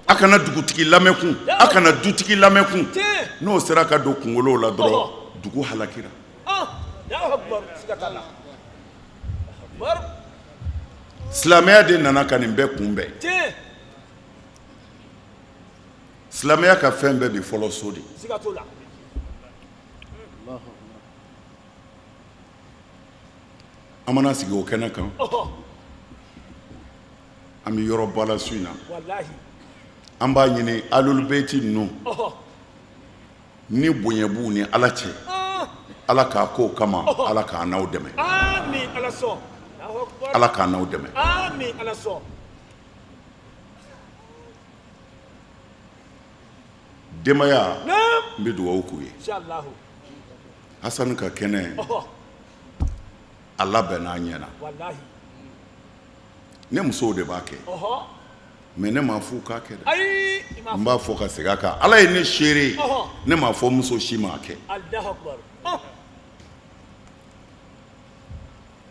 S4: a kana dugutigi lamɛn kun, a kana dutigi lamɛn kun. N'o sera ka don kunkolow la dɔrɔn, dugu halakira. Silamɛya de nana ka nin bɛɛ kunbɛn. Silamɛya ka fɛn bɛɛ bi fɔlɔ so de. An mana sigi o kɛnɛ kan, an bɛ yɔrɔba la su in na, an b'a ɲini alulubeti ninnu ni bonya b'u ni Ala cɛ, Ala k'a k'o kama, Ala k'an n'aw dɛmɛ, Ala k'an n'aw dɛmɛ. Denbaya, n bɛ dugawu k'u ye. Hasani ka kɛnɛ a labɛnna a ɲɛna, ne musow de b'a kɛ, mais ne m'a fɔ u k'a kɛ dɛ, n b'a fɔ ka segin a kan, Ala ye ne seere ye, ne m'a fɔ muso si m'a kɛ.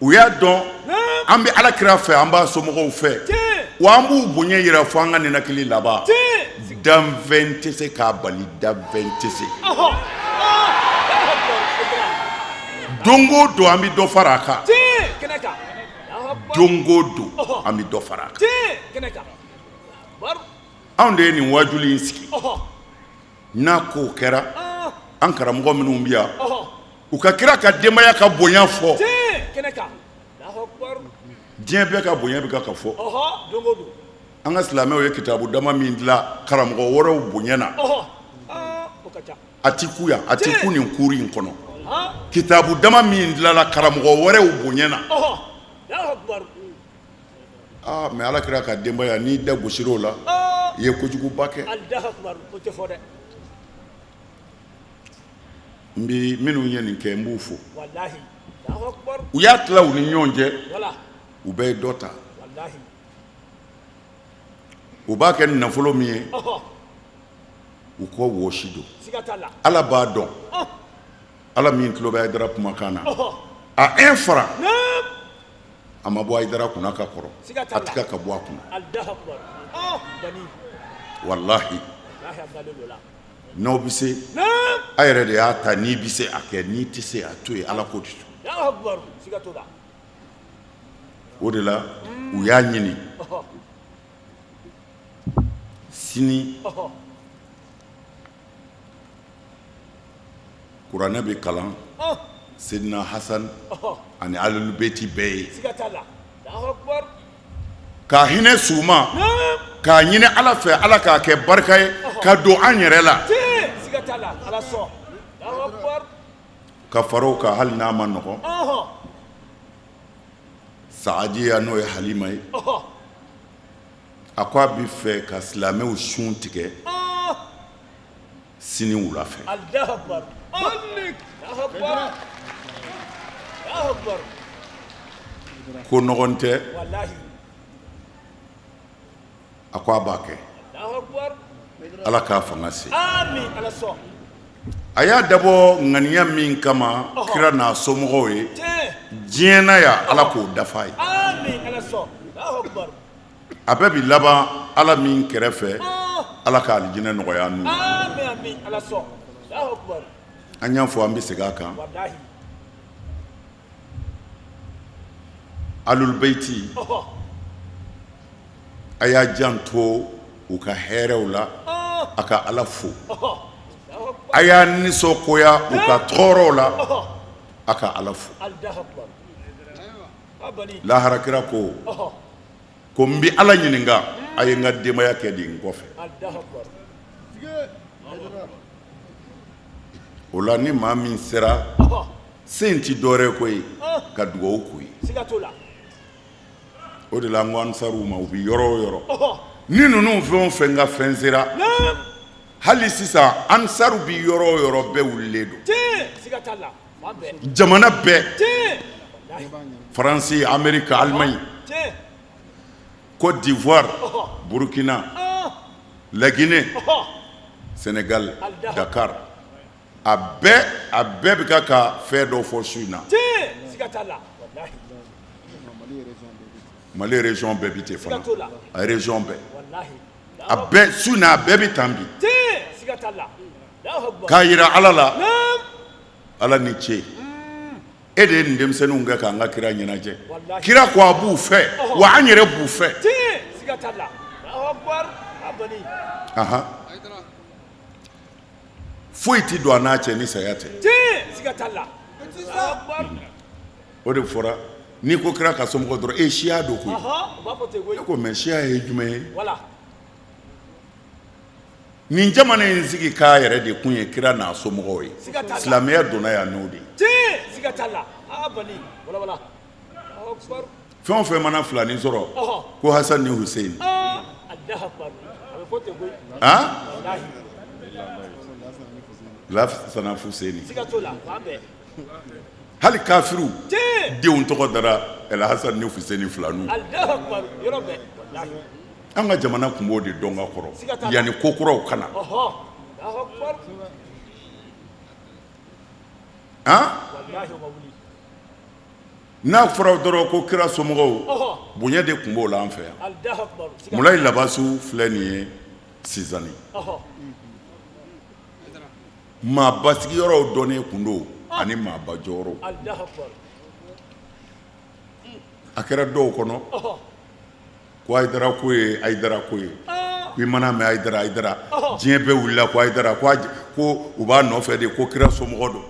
S4: U y'a dɔn an bɛ Ala kira fɛ, an b'a somɔgɔw fɛ, wa an b'u bonya jira fo an ka ninakili laban. Danfɛn tɛ se k'a bali, danfɛn tɛ se. Don o don an bɛ dɔ fara a kan, don o don an bɛ dɔ fara a kan. Anw de ye nin waajuli in sigi. N'a ko kɛra, an karamɔgɔ minnu bɛ yan, u ka kira ka denbaya ka bonya fɔ, diɲɛ bɛɛ ka bonya bɛ ka fɔ. An ka silamɛw ye kitabu dama min dilan karamɔgɔ wɛrɛw bonya na, a tɛ kun yan, a tɛ kun nin kuru in kɔnɔ. Kitabu dama min dilanla karamɔgɔ wɛrɛw bonya na, aa mais Ala kira ka denbaya, n'i da gosira o la, i ye kojuguba kɛ. N bɛ minnu ye nin kɛ, n b'u fo. U y'a tila u ni ɲɔgɔn cɛ, u bɛɛ ye dɔ ta. U b'a kɛ ni nafolo min ye, u k'o wɔsi don. Ala b'a dɔn, Ala min tulo bɛ Hayidara kumakan na, a un franc a ma bɔ Hayidara kunna ka kɔrɔ, a tɛ ka bɔ a kunna. Walahi, n'aw bɛ se, a yɛrɛ de y'a ta, n'i bɛ se a kɛ, n'i tɛ se a to yen, Ala ko de don. O de la u y'a ɲini sini kuranɛ bɛ kalan Sedina Hasan ani alulubeti bɛɛ ye, ka hinɛ s'u ma, k'a ɲini Ala fɛ, Ala k'a kɛ barika ye ka don an yɛrɛ la, ka fara o kan, hali n'a ma nɔgɔn, Saadiya n'o ye Halima ye, a ko a bɛ fɛ ka silamɛw sun tigɛ sini wula fɛ. Ko nɔgɔn tɛ, a ko a b'a kɛ, Ala k'a fanga se. A y'a dabɔ ŋaniya min kama kira n'a somɔgɔw ye diɲɛ na yan, Ala k'o dafa ye. A bɛɛ bɛ laban Ala min kɛrɛfɛ, Ala ka alijinɛ nɔgɔya n'u ye. An y'a fɔ, an bɛ segin a kan, alulubeti, a y'a janto u ka hɛrɛw la, a ka Ala fo. A y'a nisɔngoya u ka tɔɔrɔw la, a ka Ala fo. Lahara kira ko ko n bɛ Ala ɲininka, a ye n ka denbaya kɛ di n kɔfɛ? O la ni maa min sera, se in tɛ dɔwɛrɛ ko ye ka dugawu k'u ye. O de la n ko ansaruw ma, u bɛ yɔrɔ o yɔrɔ, ni ninnu fɛn o fɛn ka fɛn sera, hali sisan ansaru bɛ yɔrɔ o yɔrɔ, bɛɛ wulilen don. Jamana bɛɛ, Faransi, Ameriki, Alimaɲi, Côte d'Ivoire, Burukina, Laginɛ, Senegali, Dakar, a bɛɛ a bɛɛ bɛ ka ka fɛn dɔ fɔ su in na. Mali région bɛɛ bi ten fana, a région bɛɛ, a bɛɛ su n'a bɛɛ bɛ tan bi k'a yira Ala la. Ala ni ce, e de ye nin denmisɛnninw kɛ k'an ka kira ɲɛnajɛ. Kira ko a b'u fɛ, wa an yɛrɛ b'u fɛ. Ahan, foyi tɛ don a n'a cɛ ni saya tɛ. O de fɔra, n'i ko kira ka somɔgɔ dɔrɔn, e siya don koyi. E ko mais siya ye jumɛn ye? Nin jamana in sigi k'a yɛrɛ de kun ye kira n'a somɔgɔw ye. Silamɛya donna yan n'o de ye. Fɛn o fɛn mana filanin sɔrɔ ko Hasan ni Hussein, ah, Lasana Fuseni, hali kafiriw denw tɔgɔ dara El Hasan ni Fuseni filaninw. An ka jamana tun b'o de dɔn ka kɔrɔ yanni ko kuraw ka na. Han, n'a fɔra dɔrɔn ko kira somɔgɔw, bonya de tun b'o la an fɛ yan. Mulayi Labasu filɛ nin ye Sizani, maaba sigiyɔrɔw dɔnnen tun don ani maaba jɔyɔrɔw. A kɛra dɔw kɔnɔ ko Hayidara ko ye Hayidara ko ye, ko i mana mɛn Hayidara Hayidara, diɲɛ bɛɛ wulila ko Hayidara, ko u b'a nɔfɛ de, ko kira somɔgɔ don.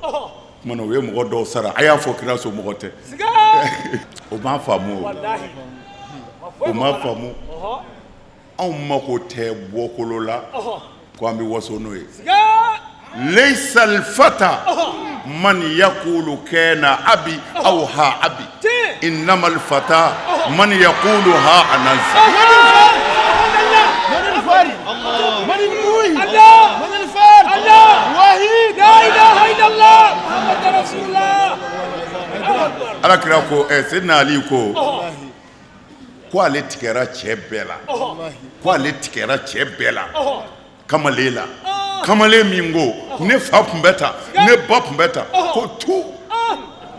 S4: Tuma na u ye mɔgɔ dɔw sara, a y'a fɔ kira somɔgɔ tɛ. O m'a faamu, o m'a faamu. Anw mako tɛ bɔkolo la ko an bɛ waso n'o ye. Leisal fata man yakulu kana abi aw ha abi, innamal fata man yakulu ha ana. Ala kira ko Seydina Ali ko ko ale tigɛra cɛ bɛɛ la, ko ale tigɛra cɛ bɛɛ la kamalen la, kamalen min ko ne fa tun bɛ tan, ne ba tun bɛ tan, ko tu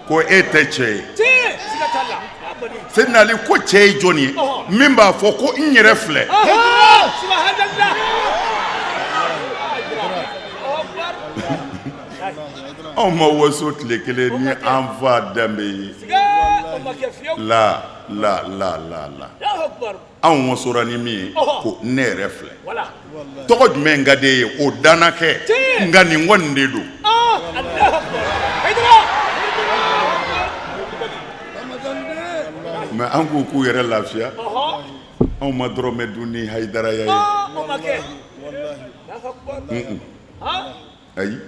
S4: ko e tɛ cɛ ye. Seydina Ali ko cɛ ye jɔn ye min b'a fɔ ko n yɛrɛ filɛ? Anw ma waso tile kelen ni an fa danbe ye. La la la la la, anw wasora ni min ye ko ne yɛrɛ filɛ. Tɔgɔ jumɛn ka di e ye o danna kɛ, nka nin kɔni de don. Mais an k'u k'u yɛrɛ lafiya, anw ma dɔrɔmɛ dun ni hayidaraya ye. Ayi,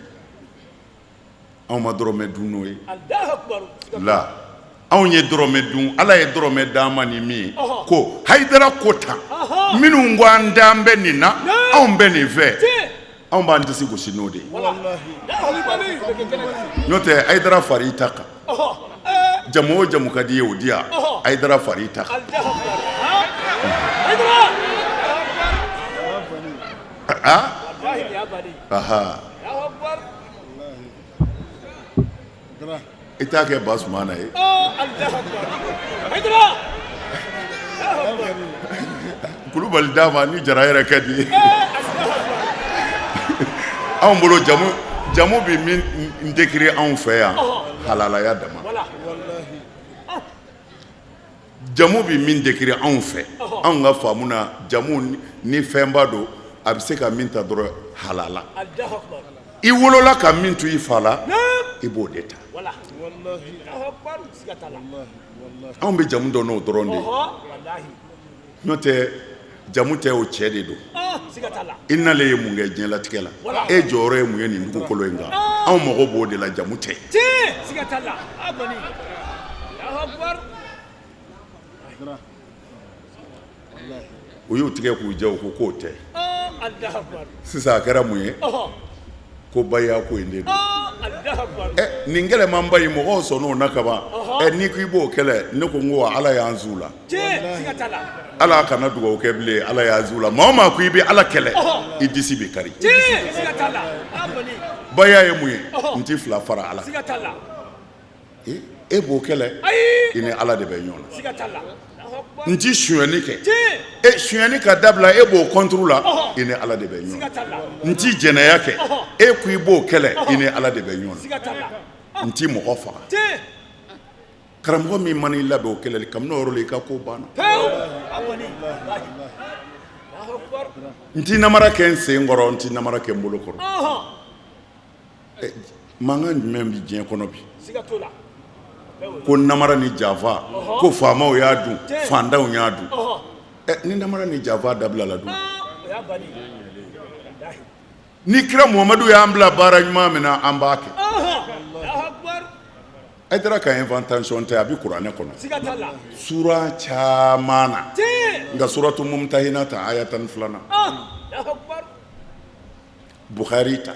S4: anw ma dɔrɔmɛ dun n'o ye. La, anw ye dɔrɔmɛ dun, Ala ye dɔrɔmɛ d'an ma ni min ye, ko hayidara ko tan, minnu ko an dan bɛ nin na, anw bɛ nin fɛ, anw b'an disi gosi n'o de ye. N'o tɛ, hayidara far'i ta kan, jamu o jamu ka di ye o di yan, hayidara far'i ta kan. Aha, i t'a kɛ Basumana ye. Kulubali d'a ma ni Jara yɛrɛ ka di ye. Anw bolo, jamu jamu bɛ min décrire anw fɛ yan, halalaya dama. Jamu bɛ min décrire anw fɛ, anw ka faamu na, jamu ni fɛnba don, a bɛ se ka min ta dɔrɔn, halala. I wolola ka min to i fa la, i b'o de ta. Anw bɛ jamu dɔn n'o dɔrɔn de ye. N'o tɛ, jamu tɛ o, cɛ de don. I nalen ye mun kɛ diɲɛlatigɛ la? E jɔyɔrɔ ye mun ye nin dugukolo in kan? Anw mago b'o de la, jamu tɛ. U y'u tigɛ k'u jɛ, u ko k'o tɛ. Sisan a kɛra mun ye? Ko baya ko in de don. Ɛ, nin kɛlɛmanba in, mɔgɔw sɔnn'o na kaban. Ɛ, n'i ko i b'o kɛlɛ, ne ko n ko Ala y'an z'u la. Ala kana dugawu kɛ bilen, Ala y'an z'u la. Maa o maa ko i bɛ Ala kɛlɛ, i disi bɛ kari. Baya ye mun ye? N tɛ fila fara Ala. E b'o kɛlɛ, i ni Ala de bɛ ɲɔgɔn na. N ti sonyɛni kɛ. E sonyɛni ka dabila, e b'o contre la, i ni Ala de bɛ ɲɔgɔn na. N ti jɛnɛya kɛ, e ko i b'o kɛlɛ, i ni Ala de bɛ ɲɔgɔn na. N ti mɔgɔ faga. Karamɔgɔ min mana i labɛn o kɛlɛli kabini o yɔrɔ la, i ka ko banna. N ti namara kɛ n sen kɔrɔ, n ti namara kɛ n bolo kɔrɔ. Mankan jumɛn bɛ diɲɛ kɔnɔ bi ko namara ni janfa, ko faamaw y'a dun, fantanw y'a dun? Ni namara ni janfa dabilala dun, ni kira Muhamadu y'an bila baara ɲuman min na, an b'a kɛ. Hayidara ka invention tɛ, a bɛ kuranɛ kɔnɔ sura caman na, nka suratu Mumtahina ta, aya 12nan. Bukhari ta,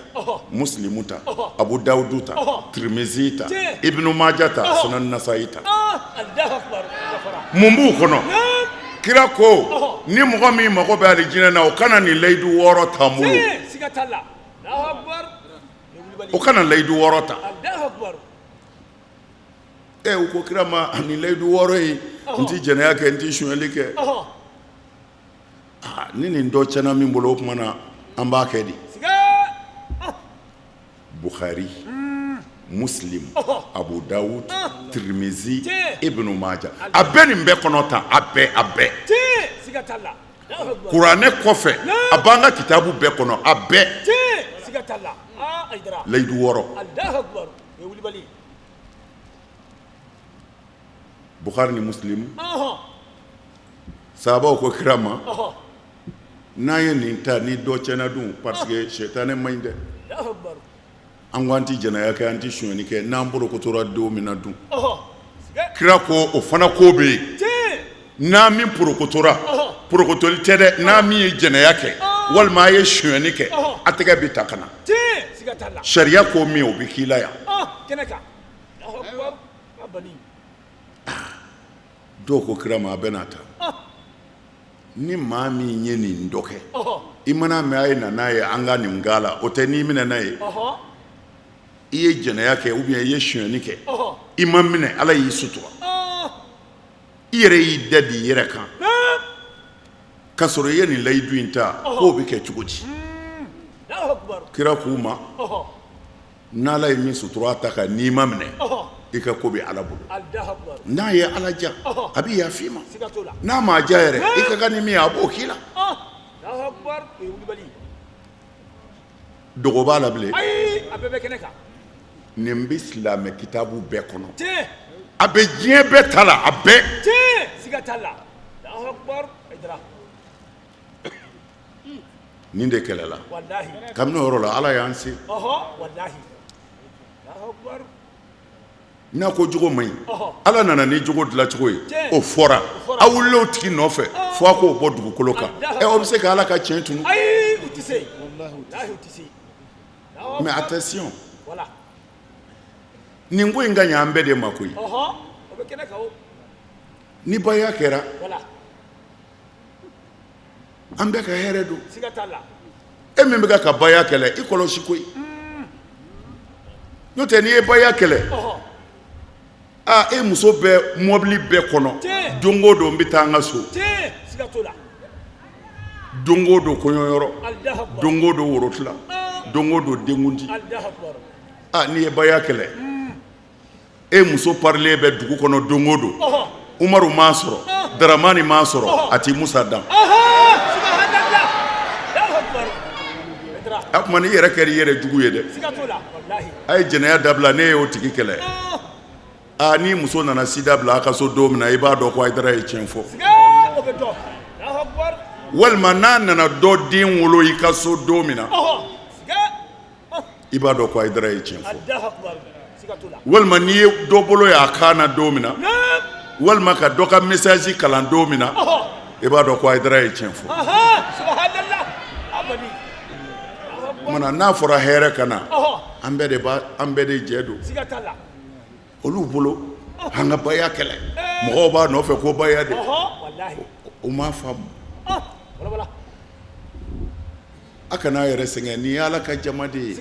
S4: Muslimu ta, Abu Dawudu ta, Tirimizi ta, Ibnu Maja ta, Sunan Nasayi ta. Mun b'u kɔnɔ? Kira ko ni mɔgɔ min mago bɛ alijinɛ na, o kana nin layidu 6 ta n bolo, o kana layidu 6 ta. Ɛ, u ko kira ma, nin layidu 6 in, n ti jɛnɛya kɛ, n ti sonyali kɛ, ni nin dɔ tiɲɛna min bolo, o tuma na an b'a kɛ di? Bukhari, Muslim, Abu Dawud, Tirimizi, Ibnu Maja, a bɛɛ nin bɛɛ kɔnɔ tan, a bɛɛ, a bɛɛ kuranɛ kɔfɛ, a b'an ka kitabu bɛɛ kɔnɔ, a bɛɛ layidu 6. Bukhari ni Muslim. Sahabaw ko kira ma, n'an ye nin ta, ni dɔ tiɲɛna dun? Parce que sɛtanɛ man ɲi dɛ. An ko an tɛ jɛnɛya kɛ, an tɛ sonyɛni kɛ, n'an porokotora don min na dun? Kira ko o fana ko bɛ yen. N'a min porokotora, porokotoli tɛ dɛ, n'a min ye jɛnɛya kɛ walima a ye sonyɛni kɛ, a tɛgɛ bɛ ta ka na. Sariya ko min, o bɛ k'i la yan. Dɔw ko kira ma, a bɛ n'a ta, ni maa min ye nin dɔ kɛ, i mana mɛn a ye na n'a ye, an ka nin ga la, o tɛ n'i minɛ n'a ye, i ye jɛnɛya kɛ ou bien i ye sonyɛni kɛ, i ma minɛ, Ala y'i sutura, i yɛrɛ y'i da di i yɛrɛ kan k'a sɔrɔ i ye nin layidu in ta, k'o bɛ kɛ cogo di? Kira k'u ma, n'Ala ye min sutura ta kan, n'i ma minɛ, i ka ko bɛ Ala bolo. N'a ye Ala ja, a bɛ yafa i ma. N'a ma ja yɛrɛ, i ka kan ni min ye, a b'o k'i la. Dogo b'a la bilen. Nin bɛ silamɛ kitabu bɛɛ kɔnɔ, a bɛ diɲɛ bɛɛ ta la, a bɛɛ. Nin de kɛlɛla kabini o yɔrɔ la, Ala y'an se. N'a ko jogo man ɲi, Ala nana ni jogo dilancogo ye, o fɔra, aw wulila o tigi nɔfɛ fo a k'o bɔ dugukolo kan. Ɛ, o bɛ se ka Ala ka tiɲɛ tunu? Mais attention, nin ko in ka ɲi an bɛɛ de ma koyi. Ni baya kɛra, an bɛɛ ka hɛrɛ don. E min bɛ ka baya kɛlɛ, i kɔlɔsi koyi. N'o tɛ, n'i ye baya kɛlɛ, aa, e muso bɛ mɔbili bɛɛ kɔnɔ don o don, n bɛ taa an ka so don o don, kɔɲɔyɔrɔ don o don, worotila don o don, denkundi. Aa, n'i ye baya kɛlɛ, e muso parilen bɛ dugu kɔnɔ don o don, Umaru m'a sɔrɔ, Daramani m'a sɔrɔ, a tɛ Musa dan. A tuma n'i yɛrɛ kɛra i yɛrɛ jugu ye dɛ. A ye jɛnɛya dabila, ne y'o tigi kɛlɛ. Aa, n'i muso nana sida bila a ka so don min na, i b'a dɔn ko Hayidara ye tiɲɛ fɔ. Walima n'a nana dɔ den wolo i ka so don min na, i b'a dɔn ko Hayidara ye tiɲɛ fɔ. Walima n'i ye dɔ bolo ye a kan na don min na, walima ka dɔ ka message kalan don min na, i b'a dɔn ko Hayidara ye tiɲɛ fɔ. Mana n'a fɔra hɛrɛ ka na, an bɛɛ de b'a, an bɛɛ de jɛ don. Olu bolo, an ka baya kɛlɛ, mɔgɔw b'a nɔfɛ ko baya de, u m'a faamu. A kana a yɛrɛ sɛgɛn, nin ye Ala ka jama de ye.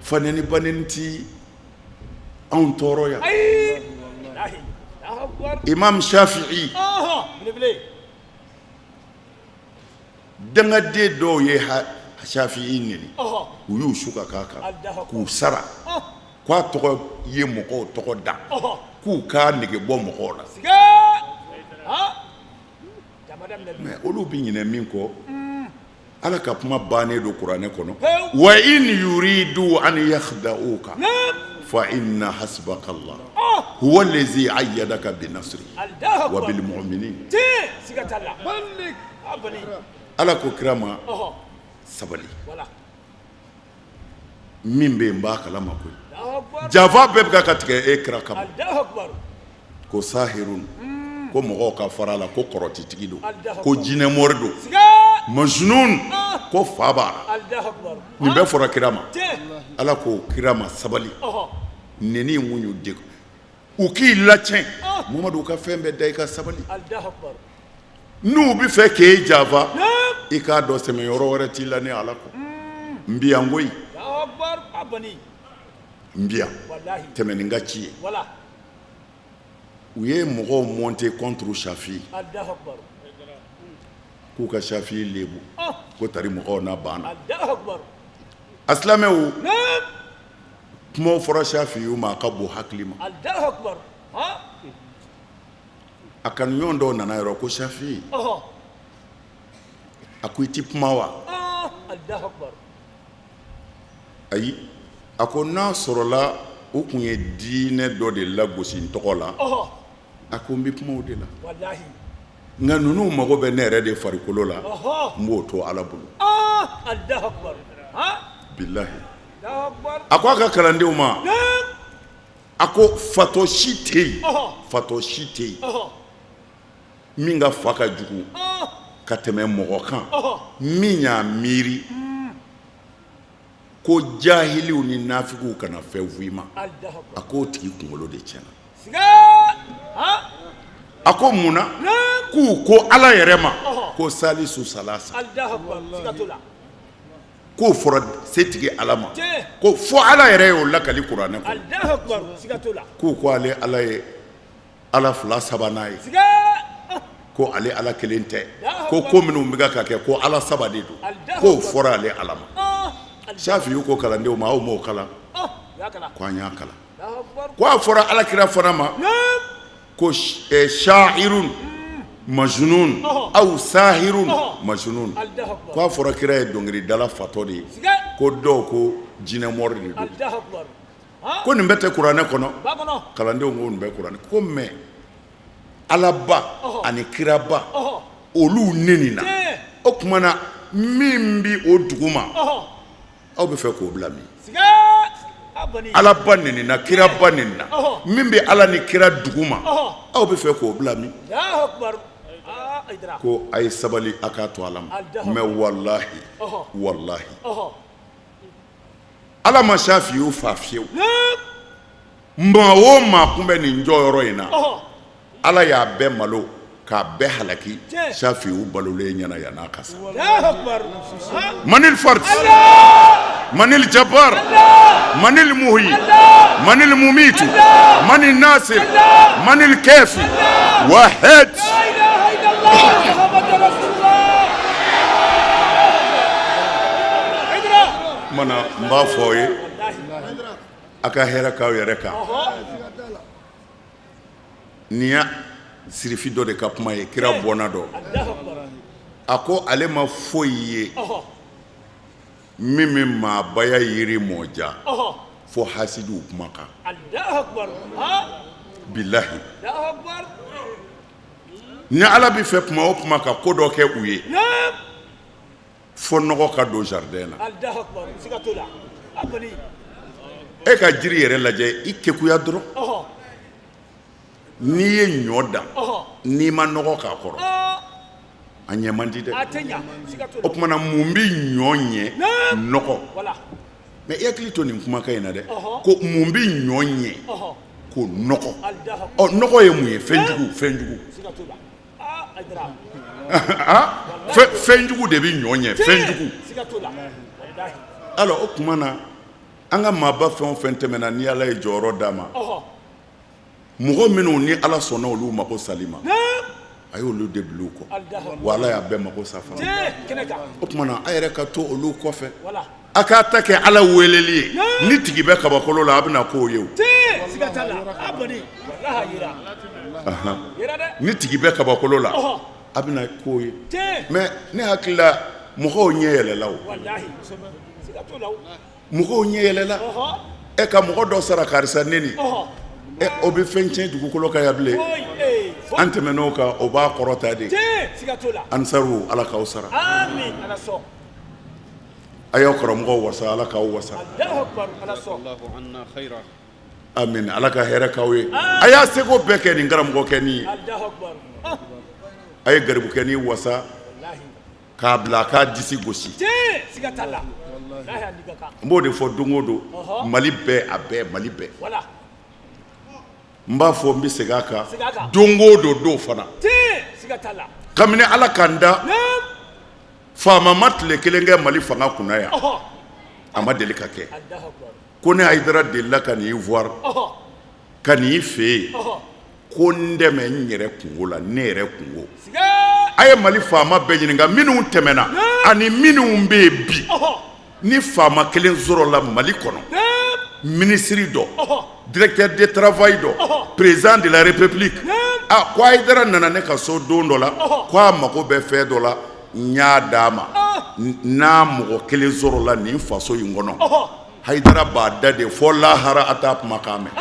S4: Fanɛni banɛni ti anw tɔɔrɔ yan. Imam Shafi'i, dangaden dɔw ye Shafi'i neni, u y'u su ka k'a kan k'u sara k'a tɔgɔ ye mɔgɔw tɔgɔ da, k'u k'a nege bɔ mɔgɔw la. Mais olu bɛ ɲinɛ min kɔ, Ala ka kuma bannen don kuranɛ kɔnɔ, wa in yuridu an yakhda'uka fa inna hasbaka Allah huwa allazi ayyadaka bi nasri wa bil mu'minin. Ala ko kira ma, sabali, min bɛ yen n b'a kalama koyi, janfa bɛɛ bɛ ka tigɛ e kira kama, ko sahirun, ko mɔgɔw ka fara a la, ko kɔrɔtitigi don, ko jinɛmori don, majnun, ko fa b'a la. Nin bɛɛ fɔra kira ma. Ala ko kira ma, sabali, neni mun y'u degun, u k'i lacɛn, Mamadu ka fɛn bɛɛ da, i ka sabali. N'u bɛ fɛ k'e janfa, i k'a dɔn sɛmɛ yɔrɔ wɛrɛ t'i la ni Ala kɔ. N bi yan koyi, n bi yan, tɛmɛ ni n ka ci ye. U ye mɔgɔw monter contre Shafi k'u ka Shafi lebu, ko tari mɔgɔw na banna a silamɛw. Kumaw fɔra Shafi ma, a ka bon hakili ma. A kanuɲɔgɔn dɔw nana yɔrɔ ko Shafi, a ko i ti kuma wa? Ayi, a ko n'a sɔrɔla u tun ye diinɛ dɔ de lagosi n tɔgɔ la, a ko n bɛ kuma o de la, nka ninnu mago bɛ ne yɛrɛ de farikolo la, n b'o to Ala bolo. Bilahi, a ko a ka kalandenw ma, a ko fatɔ si tɛ yen, fatɔ si tɛ yen min ka fa ka jugu ka tɛmɛ mɔgɔ kan min y'a miiri ko jahiliw ni nafigiw kana fɛn fɔ i ma. A k'o tigi kunkolo de tiɲɛna. A ko mun na? K'u ko Ala yɛrɛ ma ko salisu salasa, k'o fɔra setigi Ala ma, ko fo Ala yɛrɛ y'o lakali kuranɛ kɔnɔ, k'u ko ale Ala ye Ala fila sabanan ye, ko ale Ala kelen tɛ, ko ko minnu bɛ ka kɛ, ko Ala saba de don, k'o fɔra ale Ala ma. Shafiyu ko kalandenw ma, aw m'o kalan? Ko an y'a kalan. Ko a fɔra Ala kira fana ma ko sha'irun majnun aw sahirun majnun, ko a fɔra kira ye dɔnkilidala fatɔ de ye, ko dɔw ko jinɛmɔri de don, ko nin bɛɛ tɛ kuranɛ kɔnɔ? Kalandenw ko nin bɛ kuranɛ. Ko mais Alaba ani kiraba olu nenina, o tuma na min bɛ o dugu ma, aw bɛ fɛ k'o bila min? Alaba nenina, kiraba nenina, min bɛ Ala ni kira dugu ma, aw bɛ fɛ k'o bila min? Ko a ye sabali, a k'a to Ala ma. Mais walahi, walahi, Ala ma Shafiyu fa fiyewu. Maa o maa tun bɛ nin jɔyɔrɔ in na, Ala y'a bɛɛ malo k'a bɛɛ halaki Shafiyu balolen ɲɛna yann'a ka sa. Manil fard, manil jabbar, manil muhyi, manil mumitu, manil nasir, manil kafi wahid. Mana n b'a fɔ aw ye, a ka hɛrɛ k'aw yɛrɛ kan. Nin ya sirifi dɔ de ka kuma ye, kira bɔnna dɔ. A ko ale ma foyi ye min bɛ maabaya yiri mɔ ja fo hasidiw kumakan. Bilahi, ni Ala bɛ fɛ kuma o kuma ka ko dɔ kɛ u ye, fo nɔgɔ ka don jardin na. E ka jiri yɛrɛ lajɛ, i kekuya dɔrɔn, n'i ye ɲɔ dan, n'i ma nɔgɔ k'a kɔrɔ, a ɲɛ man di dɛ. O tuma na mun bɛ ɲɔ ɲɛ? Nɔgɔ. Mais i hakili to nin kumakan in na dɛ, ko mun bɛ ɲɔ ɲɛ? Ko nɔgɔ. Ɔ, nɔgɔ ye mun ye? Fɛnjugu, fɛnjugu, fɛnjugu de bɛ ɲɔ ɲɛ, fɛnjugu. Alors o tuma na, an ka maaba fɛn o fɛn tɛmɛna, ni Ala ye jɔyɔrɔ d'a ma, Mɔgɔ minnu ni Ala sɔnna olu mako sali ma, a y'olu de bila u kɔ, wa Ala y'a bɛɛ mako sa fana. O tuma na a yɛrɛ ka to olu kɔfɛ, a k'a ta kɛ Ala weleli ye, ni tigi bɛ kabakolo la a bɛna k'o ye o. Ni tigi bɛ kabakolo la a bɛna k'o ye. Mais ne hakili la mɔgɔw ɲɛ yɛlɛla o, mɔgɔw ɲɛ yɛlɛla. E ka mɔgɔ dɔ sara karisa neni, o bɛ fɛn tiɲɛ dugukolo kan yan bilen? An tɛmɛn'o kan, o b'a kɔrɔta de. Ansaru, Ala k'aw sara. A y'aw karamɔgɔ wasa, Ala k'aw wasa. Amin, Ala ka hɛrɛ k'aw ye. A y'a seko bɛɛ kɛ nin karamɔgɔkɛ nin ye. A ye garibukɛ nin wasa k'a bila a k'a disi gosi. N b'o de fɔ don o don, Mali bɛɛ, a bɛɛ, Mali bɛɛ. N b'a fɔ, n bɛ segin a kan don o don don fana. Kabini Ala k'an da, faama ma tile kelen kɛ Mali fanga kunna yan, a ma deli ka kɛ. Ko ne Hayidara delila ka n'i voir, ka n'i fɛ yen ko n dɛmɛ n yɛrɛ kunko la, ne yɛrɛ kunko. A ye Mali faama bɛɛ ɲininka, minnu tɛmɛna ani minnu bɛ yen bi, ni faama kelen sɔrɔla Mali kɔnɔ, minisiri dɔ, directeur de travail dɔ, président de la république, a ko Hayidara nana ne ka so don dɔ la, ko a mago bɛ fɛn dɔ la, n y'a d'a ma. N'a mɔgɔ kelen sɔrɔla nin faso in kɔnɔ, Hayidara b'a da de fɔ lahara, a t'a kumakan mɛn.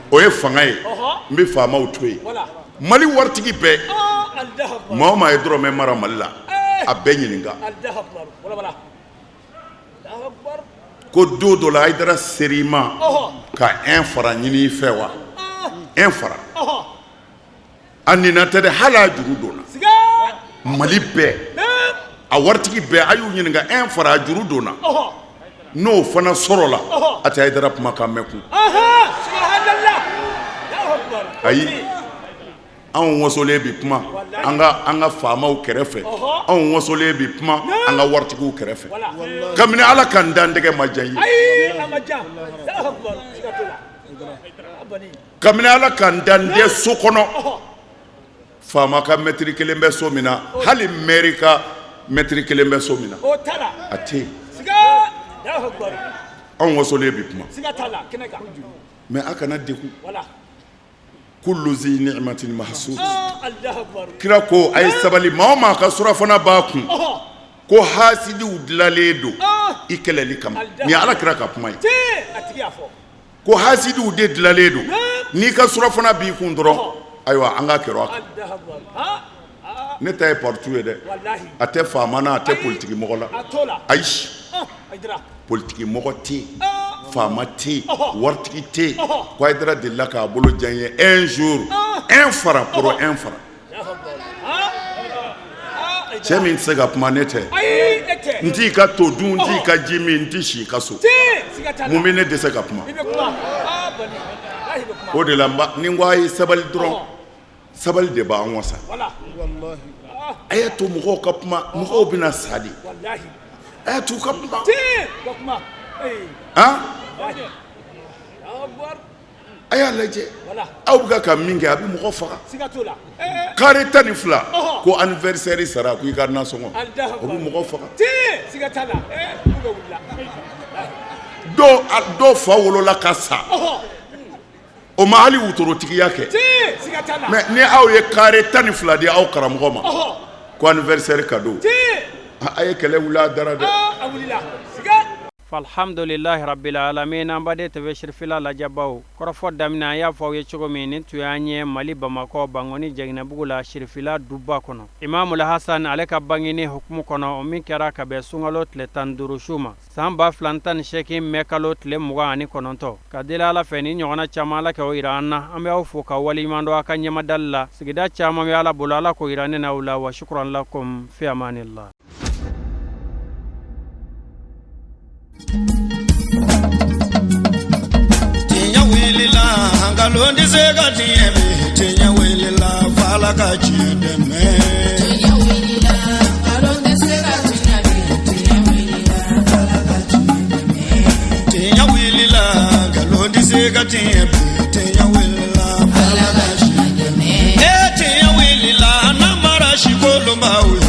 S4: O ye fanga ye. N bɛ faamaw to yen. Mali waritigi bɛɛ, maa o maa ye dɔrɔmɛ mara Mali la, a bɛɛ ɲininka ko don dɔ la Hayidara ser'i ma ka un franc ɲini i fɛ wa? Un franc a nina tɛ dɛ, hali a juru donna. Mali bɛɛ a waritigi bɛɛ, a y'u ɲininka, un franc a juru donna, n'o fana sɔrɔla, a tɛ Hayidara kumakan mɛn kun. Ayi, anw wasolen bi kuma an ka faamaw kɛrɛfɛ, anw wasolen bi kuma an ka waritigiw kɛrɛfɛ. Kabini Ala ka n dan, tɛgɛ ma diya n ye. Kabini Ala ka n dan, tɛ so kɔnɔ faama ka mɛtiri kelen bɛ so min na, hali mɛri ka mɛtiri kelen bɛ so min na, a tɛ yen. Anw wasolen bi kuma, mais a kana degun. Kullu zi ni'matin mahsud. Kira ko a ye sabali, maa o maa ka surafana b'a kun, ko hasidiw dilanlen don i kɛlɛli kama. Nin ye Ala kira ka kuma ye. Ko hasidiw de dilanlen don, n'i ka surafana b'i kun dɔrɔn, ayiwa, an ka kɛrɛ a kan. Ne ta ye partout ye dɛ, a tɛ faama na, a tɛ politiki mɔgɔ la. Ayi, politiki mɔgɔ tɛ yen, faama tɛ yen, waritigi tɛ yen ko Hayidara delila k'a bolo diya n ye un jour, un franc pour un franc. Cɛ min tɛ se ka kuma, ne tɛ. N t'i ka to dun, n t'i ka ji min, n t'i si i ka so. Mun bɛ ne dɛsɛ ka kuma? O de la ni n ko a ye sabali dɔrɔn, sabali de b'an wasa. A y'a to mɔgɔw ka kuma, mɔgɔw bɛna sa de. A y'a to u ka kuma. A y'a lajɛ, aw bɛ ka min kɛ, a bɛ mɔgɔ faga. Kari 12 ko anniversaire sara, ko i ka nasɔngɔ, o bɛ mɔgɔ faga. Dɔw fa wolola ka sa, o ma hali wotorotigiya kɛ, mais ni aw ye kari 12 di aw karamɔgɔ ma ko anniversaire cadeau, a ye kɛlɛ wuli a dara dɛ.
S3: Alhamdulilahi rabbil alamin. An baden TV Sirifila lajɛbaw, kɔrɔfɔ daminɛ, an y'a fɔ aw ye cogo min, nin tun y'an ye Mali Bamakɔ Bankoni Jɛginɛbugu la, Sirifila duba kɔnɔ, Imamul Hasan ale ka bangeni hukumu kɔnɔ, o min kɛra ka bɛn sunkalo tile 15 su ma, san 2018 mɛ kalo tile 29. Ka deli Ala fɛ, ni ɲɔgɔnna caman, Ala k'o yira an na. An bɛ aw fo ka waleɲuman dɔn aw ka ɲɛmadali la. Sigida caman bɛ Ala bolo, Ala k'o yira ne n'aw la. Wa shukran lakum fi amanillah.
S1: Tiɲɛ wulila, nkalon tɛ se ka tiɲɛ bi. Tiɲɛ wulila, f'Ala ka tiɲɛ dɛmɛ.
S2: Tiɲɛ wulila, nkalon tɛ se ka tiɲɛ bi. Tiɲɛ wulila, Ala ka tiɲɛ.
S1: se ka tiɲɛ bi, tiɲɛ wulila.
S2: Ala ka tiɲɛ dɛmɛ.
S1: E tiɲɛ wulila, namara si kolonbaw ye.